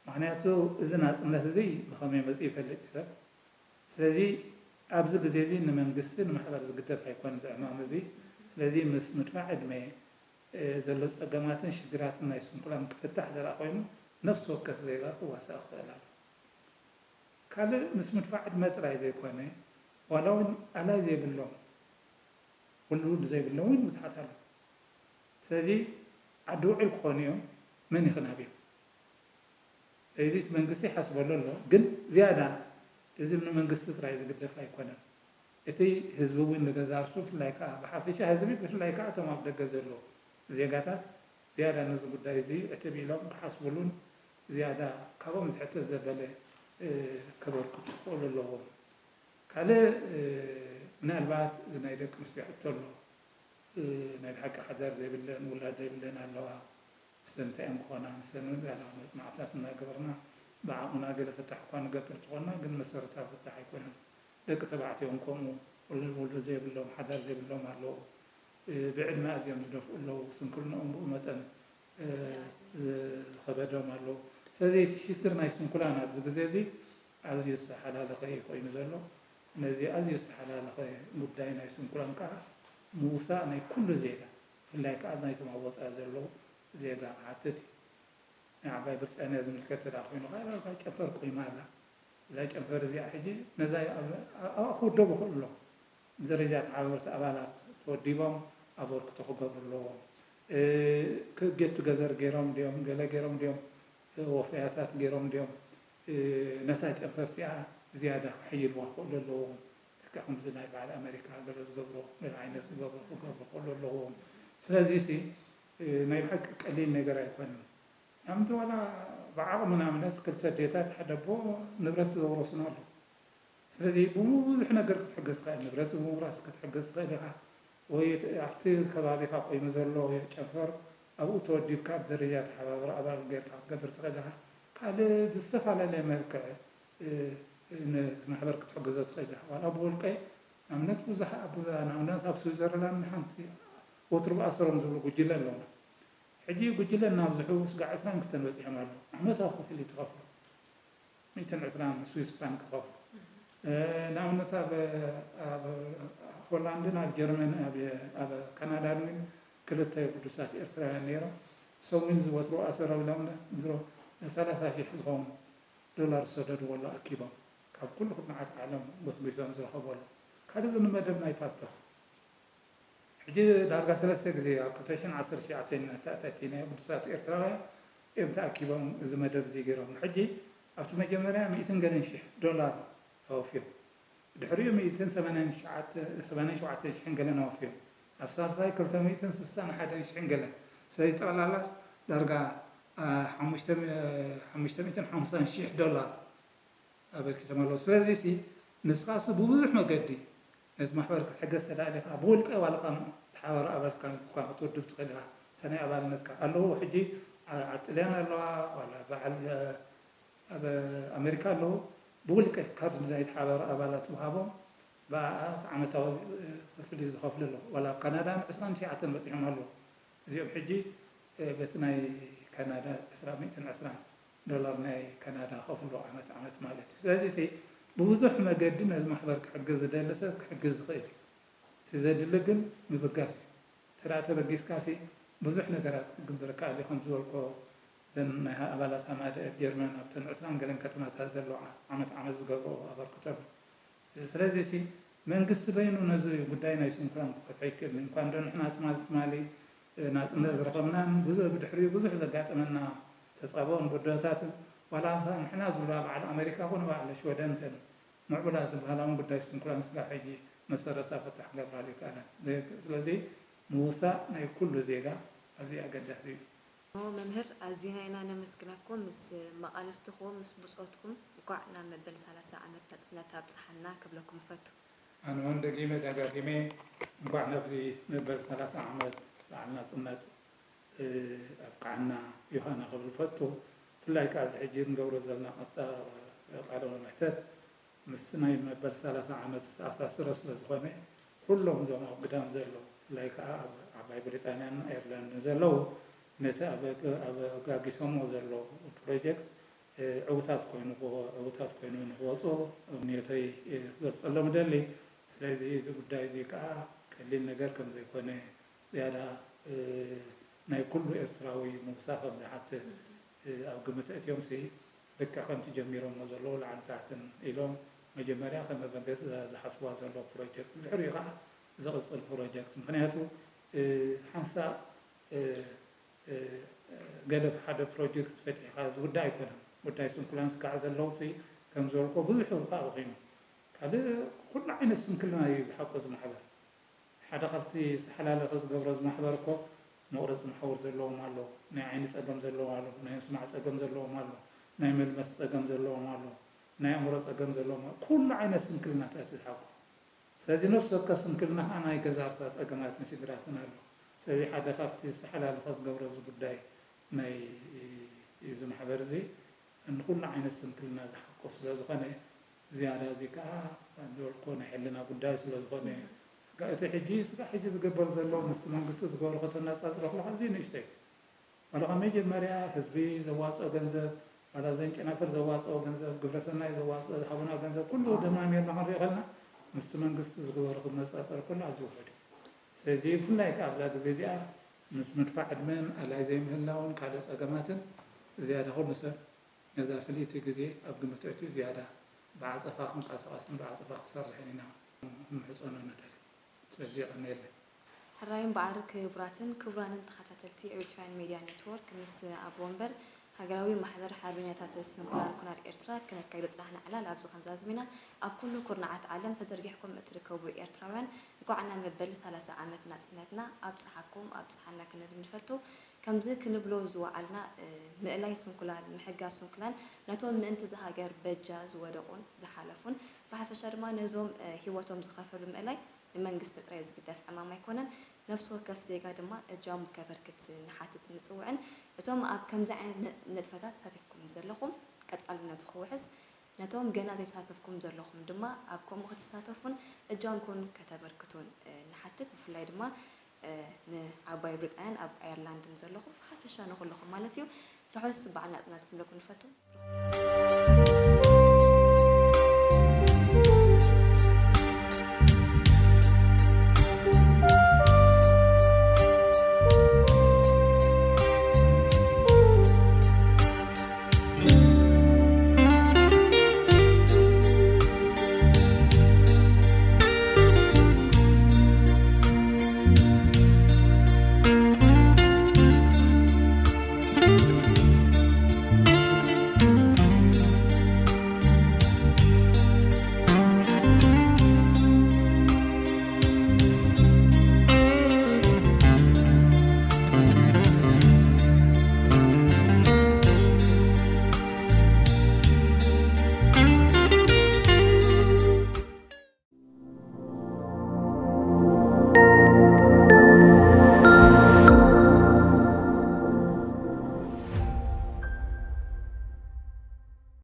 ምኽንያቱ እዚ ናጽነት እዚ ብኸመይ መጺኡ ይፈልጥ እዩ ሰብ። ስለዚ ኣብዚ ግዜ እዚ ንመንግስቲ ንማሕበር ዝግደፍ ኣይኮነን እዚ ዕማም እዚ። ስለዚ ምስ ምድፋዕ ዕድመ፣ እ፣ ዘሎ ጸገማትን ሽግራትን ናይ ስንኩላን ክፍታሕ ዘርኣ ኮይኑ ነፍሲ ወከፍ ዜጋ ክዋሳእ ክኽእል ኣለዎ። ካልእ ምስ ምድፋዕ ዕድመ ጥራይ ዘይኮነ ዋላ እውን ኣላይ ዘይብሎም ውሉድ ዘይብሎም እውን ብዙሓት ኣለዉ። ስለዚ ዓዲ ውዕል ክኾኑ እዮም፣ መን ይኽናብዮም? ስለዚ እቲ መንግስቲ ይሓስበሉ ኣሎ፣ ግን ዝያዳ እዚ ንመንግስቲ ጥራይ ዝግደፍ ኣይኮነን። እቲ ህዝቢ እውን ንገዛ ርእሱ ብፍላይ ከዓ ብሓፈሻ ህዝቢ ብፍላይ ከዓ እቶም ኣብ ደገ ዘለዉ ዜጋታት ዝያዳ ነዚ ጉዳይ እዚ ዕትብ ኢሎም ክሓስብሉን ዝያዳ ካብኦም ዝሕተት ዘበለ፣ እ፣ ከበርክቱ ክኽእሉ ኣለዎም። ካልእ፣ እ፣ ምናልባት እዚ ናይ ደቂ ኣንስትዮ ሕቶ ኣሎ። እ፣ ናይ ብሓቂ ሓዳር ዘይብለን ውላድ ዘይብለን ኣለዋ። ንሰን እንታይ እየን ክኾና? ንሰን እውን ዛዕባ መጽናዕትታት እናገበርና ብዓቕምና ገለ ፍታሕ እኳ ንገብር እንተኾንና፣ ግን መሰረታዊ ፍታሕ ኣይኮነን። ደቂ ተባዕትዮ እውን ከምኡ ውሉድ ውሉድ ዘይብሎም፣ ሓዳር ዘይብሎም ኣለዉ። እ፣ ብዕድመ ኣዝዮም ዝደፍኡ ኣለዉ። ስንክልንኦም ብኡ መጠን፣ እ፣ ዝኸበዶም ኣለዉ። ስለዚ እቲ ሽግር ናይ ስንኩላን ኣብዚ ግዜ እዚ ኣዝዩ ዝተሓላለኸ እዩ ኮይኑ ዘሎ። ነዚ ኣዝዩ ዝተሓላለኸ ጉዳይ ናይ ስንኩላን ከኣ ምውሳእ ናይ ኩሉ ዜጋ፣ ብፍላይ ከኣ ናይቶም ኣብ ወጻኢ ዘለዉ ዜጋ ክሓትት እዩ። ናይ ዓባይ ብሪጣንያ ዝምልከት እንተ ደኣ ኮይኑ ከኣ ዳርጋ ጨንፈር ቆይማ ኣላ። እዛ ጨንፈር እዚኣ ሕጂ ነዛ ኣብ-፣ ኣብኣ ክውደቡ ይኽእሉ ኣለዉ። ብደረጃ ተሓባበርቲ ኣባላት ተወዲቦም ኣበርክቶ ክገብሩ ኣለዎም። እ፣ ክ-፣ ጌት ቱገዘር ገይሮም ድዮም፣ ገለ ገይሮም ድዮም፣ እ፣ ወፈያታት ገይሮም ድዮም፣ እ፣ ነታ ጨንፈር እቲኣ ዝያዳ ከሐይልዋ ክኽእሉ ኣለዎም። ልክዕ ከምዚ ናይ በዓል ኣመሪካ ገለ ዝገብሮ፣ ገለ ዓይነት ዝገብሮ ክገብሩ ክኽእሉ ኣለዎም። ስለዚ ሲ፣ እ፣ ናይ ብሓቂ ቀሊል ነገር ኣይኮነን። ንኣብነት ዋላ ብዓቕሚ ንኣብነት ክልተ ኣዴታት ሓደ ኣቦ ንብረት ዘውረሱና ኣለዉ። ስለዚ ብብዙሕ ነገር ክትሕገዝ ትኽእል፣ ንብረት ብምውራስ ክትሕገዝ ትኽእል ኢኻ፣ ወይ ኣብቲ ከባቢኻ ቆይሙ ዘሎ ጨንፈር ኣብኡ ተወዲብካ ብደረጃ ተሓባበሪ ኣባል ጌርካ ክትገብር ትኽእል ኢኻ። ካልእ ብዝተፈላለየ መልክዕ፣ እ፣ ነዚ ማሕበር ክትሕግዞ ትኽእል ኢኻ። ዋላ ብውልቀ ንኣብነት ብዙሓ-፣ ብዙ-፣ ንኣብነት ኣብ ስዊዘርላንድ ሓንቲ ወትሩ ብኣሰሮም ዝብሉ ጉጅለ ኣለዉና። ሕጂ ጉጅለ እናብዝሑ ስጋዕ ዕስራን ክልተን በጺሖም ኣለዉ። ዓመታዊ ክፍሊት ይኸፍሉ። ሚእትን ዕስራን ስዊስ ፍራንክ ይኸፍሉ። እ፣ ንኣብነት ኣብ፣ ኣብ ሆላንድን ኣብ ጀርመን፣ ኣብ፣ ኣብ ካናዳን እውን ክልተ ግዱሳት ኤርትራውያን ነይሮም። እሶም እውን ዝወትሩ ኣሰሮም ኢሎም ንዝሮ-፣ ንሰላሳ ሺሕ ዝኸውን ዶላር ዝሰደድዎ ኣሎ ኣኪቦም። ካብ ኩሉ ኩርናዓት ዓለም ጎስጒሶም ዝረኸቡ ኣሎ። ካልእ እዚ ንመደብ ናይ ፓልቶክ። ሕጂ ዳርጋ ሰለስተ ግዜ ኣብ ክልተ ሽሕን ዓሰርተ ትሽዓተን ተኣታቲናዮ፣ ግዱሳት ኤርትራውያን እዮም ተኣኪቦም እዚ መደብ እዚ ገይሮም። ሕጂ ኣብቲ መጀመርያ ሚእትን ገለን ሽሕ ዶላር ኣወፍዮም። ድሕሪኡ ሚእትን ሰማንያን ትሽዓተ፣ ሰማንያን ሸውዓተን ሽሕን ገለን ኣወፍዮም። ኣብ ሳልሳይ ክልተ ሚእትን ስሳን ሓደን ሽሕን ገለን። ስለዚ ጠቕላላስ ዳርጋ፣ አ፣ ሓሙሽተ፣ ሓሙሽተ ሚእትን ሓምሳን ሽሕ ዶላር ኣበርኪቶም ኣለዉ። ስለዚ ሲ ንስኻስ ብብዙሕ መገዲ ነዚ ማሕበር ክትሕገዝ ተዳእሊኻ ብውልቀ ዋላ ካብ ተሓባሪ ኣባልካ እኳ ክትውድብ ትኽእል ኢኻ። እታ ናይ ኣባልነትካ ኣለዉ። ሕጂ ዓ- ኣብ ጥልያን ኣለዋ ዋላ በዓል ኣብ ኣሜሪካ ኣለዉ። ብውልቀ ካርድ ናይ ተሓባሪ ኣባላት ውሃቦም ብኣኣ እቲ ዓመታዊ ክፍሊት ዝኸፍሉ ኣለዉ። ዋላ ኣብ ካናዳ ዕስራን ትሽዓተን በፂሖም ኣለዉ። እዚኦም ሕጂ በቲ ናይ ካናዳ ዕስራ ሚእትን ዕስራን ዶላር ናይ ካናዳ ከፍሉ ዓመት ዓመት ማለት እዩ። ስለዚ ሲ ብብዙሕ መገዲ ነዚ ማሕበር ክሕግዝ ዝደሊ ሰብ ክሕግዝ ዝኽእል እዩ። እቲ ዘድሊ ግን ምብጋስ እዩ። እንተ ደኣ ተበጊስካ ሲ ብዙሕ ነገራት ክግበር ይከኣል እዩ። ከም ዝበልኮ እዘን ናይ ኣባላት ሃማደኤፍ ጀርመን ኣብተን ዕስራን ገለን ከተማታት ዘለዋ ዓመት ዓመት ዝገብርኦ ኣበርክቶ ኣሎ። ስለዚ ሲ መንግስቲ በይኑ ነዚ ጉዳይ ናይ ስንኩላን ክፈትሖ ይክእል። እንኳን ዶ ንሕና ትማሊ ትማሊ ናፅነት ዝረኸብናን ብዙ ብድሕሪኡ ብዙሕ ዘጋጠመና ተፃብኦን ብድሆታትን ዋላ ንሕና ዝብላ በዓል ኣሜሪካ ኮነ በዓል ሽወደን እተን ምዕቡላት ዝበሃላ እውን ጉዳይ ስንኩላን ስጋብ ሕጂ መሰረታ ፍታሕ ክገብራሉ ይከኣለን። ስለዚ ምውሳእ ናይ ኩሉ ዜጋ ኣዝዩ ኣገዳሲ እዩ። እሞ መምህር ኣዚና ኢና ነመስግነኩም። ምስ መቓልስትኹም ምስ ብጾትኩም እንኳዕ ናብ መበል ሰላሳ ዓመት ናጽነት ኣብጽሓና ክብለኩም እፈቱ። ኣነ እውን ደጊመ ደጋጊመ እንኳዕ ናብዚ መበል ሰላሳ ዓመት በዓል ናጽነት ኣብቅዓና ዮሃና ክብል እፈቱ። ብፍላይ ከኣ እዚ ሕጂ ንገብሮ ዘለና ቀጣ ቃለ መሕተት ምስቲ ናይ መበል ሰላሳ ዓመት ዝተኣሳሰረ ስለ ዝኾነ ኩሎም እዞም ኣብ ግዳም ዘለዉ ብፍላይ ከኣ ኣብ ዓባይ ብሪጣንያን ኣየርላንድን ዘለዉ ነቲ ኣብ ኣጋጊሶምዎ ዘለዉ ፕሮጀክት ዕውታት ኮይኑ ዕውታት ኮይኑ ንክወፁ እምንዮተይ ክገልፀሎም እደሊ። ስለዚ እዚ ጉዳይ እዚ ከዓ ቀሊል ነገር ከም ዘይኮነ ዝያዳ ናይ ኩሉ ኤርትራዊ ምውሳ ከም ዝሓትት ኣብ ግምት ኣእትዮም ሲ ልክዕ ከምቲ ጀሚሮሞ ዘለዉ ላዕልን ታሕትን ኢሎም መጀመርያ ከም መበገሲ ዝሓስብዋ ዘለዉ ፕሮጀክት ብድሕሪኡ ከዓ ዝቕፅል ፕሮጀክት ምክንያቱ ሓንሳእ ገለ ሓደ ፕሮጀክት ፈቲሕካ ዝውዳእ ኣይኮነን። ጉዳይ ስንኩላን ስጋዕ ዘለዉ ሲ ከም ዝበልኮ ብዙሕ ከዓ ኮይኑ ካልእ ኩሉ ዓይነት ስንክልና እዩ ዝሓቆ እዚ ማሕበር። ሓደ ካብቲ ዝተሓላለኸ ዝገብሮ እዚ ማሕበር እኮ መቑረፂ መሓውር ዘለዎም ኣሎ፣ ናይ ዓይኒ ፀገም ዘለዎም ኣሎ፣ ናይ ምስማዕ ፀገም ዘለዎም ኣሎ፣ ናይ መልመስ ፀገም ዘለዎም ኣሎ፣ ናይ ኣእምሮ ፀገም ዘለዎም ኣሎ። ኩሉ ዓይነት ስንክልናታት እዩ ዝሓቁፍ። ስለዚ ነፍሲ ወከፍ ስንክልና ከዓ ናይ ገዛ ርእሳ ፀገማትን ሽግራትን ኣሎ። ስለዚ ሓደ ካብቲ ዝተሓላለኸ ዝገብሮ እዚ ጉዳይ ናይ እዚ ማሕበር እዚ ንኩሉ ዓይነት ስንክልና ዝሓቁፍ ስለ ዝኾነ ዝያዳ እዚ ከዓ ዝበልኩ ናይ ሕልና ጉዳይ ስለ ዝኾነ ስጋ እቲ ሕጂ ስጋ ሕጂ ዝግበር ዘሎ ምስቲ መንግስቲ ዝገብሮ ከተነፃፅሮ ከለካ ኣዝዩ ንእሽቶ እዩ። ዋላ ካብ መጀመርያ ህዝቢ ዘዋፅኦ ገንዘብ ዋላ ዘን ጨናፍር ዘዋፅኦ ገንዘብ ግብረሰናይ ዘዋፅኦ ዝሃቡና ገንዘብ ኩሉ ደማሚርና ክንሪኦ ከለና ምስቲ መንግስቲ ዝግበሩ ክነፃፀር ከሎ ኣዝዩ ውሑድ እዩ። ስለዚ ብፍላይ ከዓ ኣብዛ ግዜ እዚኣ ምስ ምድፋእ ዕድመን ኣላይ ዘይምህላውን ካልእ ፀገማትን ዝያዳ ኩሉ ሰብ ነዛ ፍልይቲ ግዜ ኣብ ግምት ኣእትዩ ዝያዳ ብዓፀፋ ክንቀሳቐስን ብዓፀፋ ክሰርሕን ኢና ንምሕፀኖ ንደሊ። ስለዚ የቐንየለይ። ሕራይ እምበኣር ክቡራትን ክቡራንን ተኸታተልቲ ኤሪትራውያን ሜድያ ኔትወርክ ምስ ኣቦ ወንበር ሃገራዊ ማሕበር ሓርበኛታት ስንኩላን ኩናት ኤርትራ ክነካይዶ ዝጸናሕና ዕላል ኣብዚ ክንዛዝም ኢና። ኣብ ኩሉ ኩርናዓት ዓለም ተዘርጊሕኩም እትርከቡ ኤርትራውያን እንኳዕ ናብ መበል ሰላሳ ዓመት ናጽነትና ኣብጽሓኩም ኣብጽሓና ክንብል ንፈቱ። ከምዚ ክንብሎ ዝወዓልና ምእላይ ስንኩላን፣ ምሕጋዝ ስንኩላን ነቶም ምእንቲ እዛ ሃገር በጃ ዝወደቑን ዝሓለፉን ብሓፈሻ ድማ ነዞም ሂወቶም ዝኸፈሉ ምእላይ ንመንግስቲ ጥራይ ዝግደፍ ዕማም ኣይኮነን። ነፍሲ ወከፍ ዜጋ ድማ እጃሙ ከበርክት ንሓትትን ንጽውዕን። እቶም ኣብ ከምዚ ዓይነት ንጥፈታት ተሳቲፍኩም ዘለኹም ቀጻልነቱ ክውሕስ፣ ነቶም ገና ዘይተሳተፍኩም ዘለኹም ድማ ኣብ ከምኡ ክትሳተፉን እጃምኩን ከተበርክቱን ንሓትት። ብፍላይ ድማ ንዓባይ ብሪጣንያን ኣብ ኣየርላንድን ዘለኹም ብሓፈሻ ንኹልኹም ማለት እዩ ርሑስ በዓል ናጽነት ክንብለኩም ንፈቱ።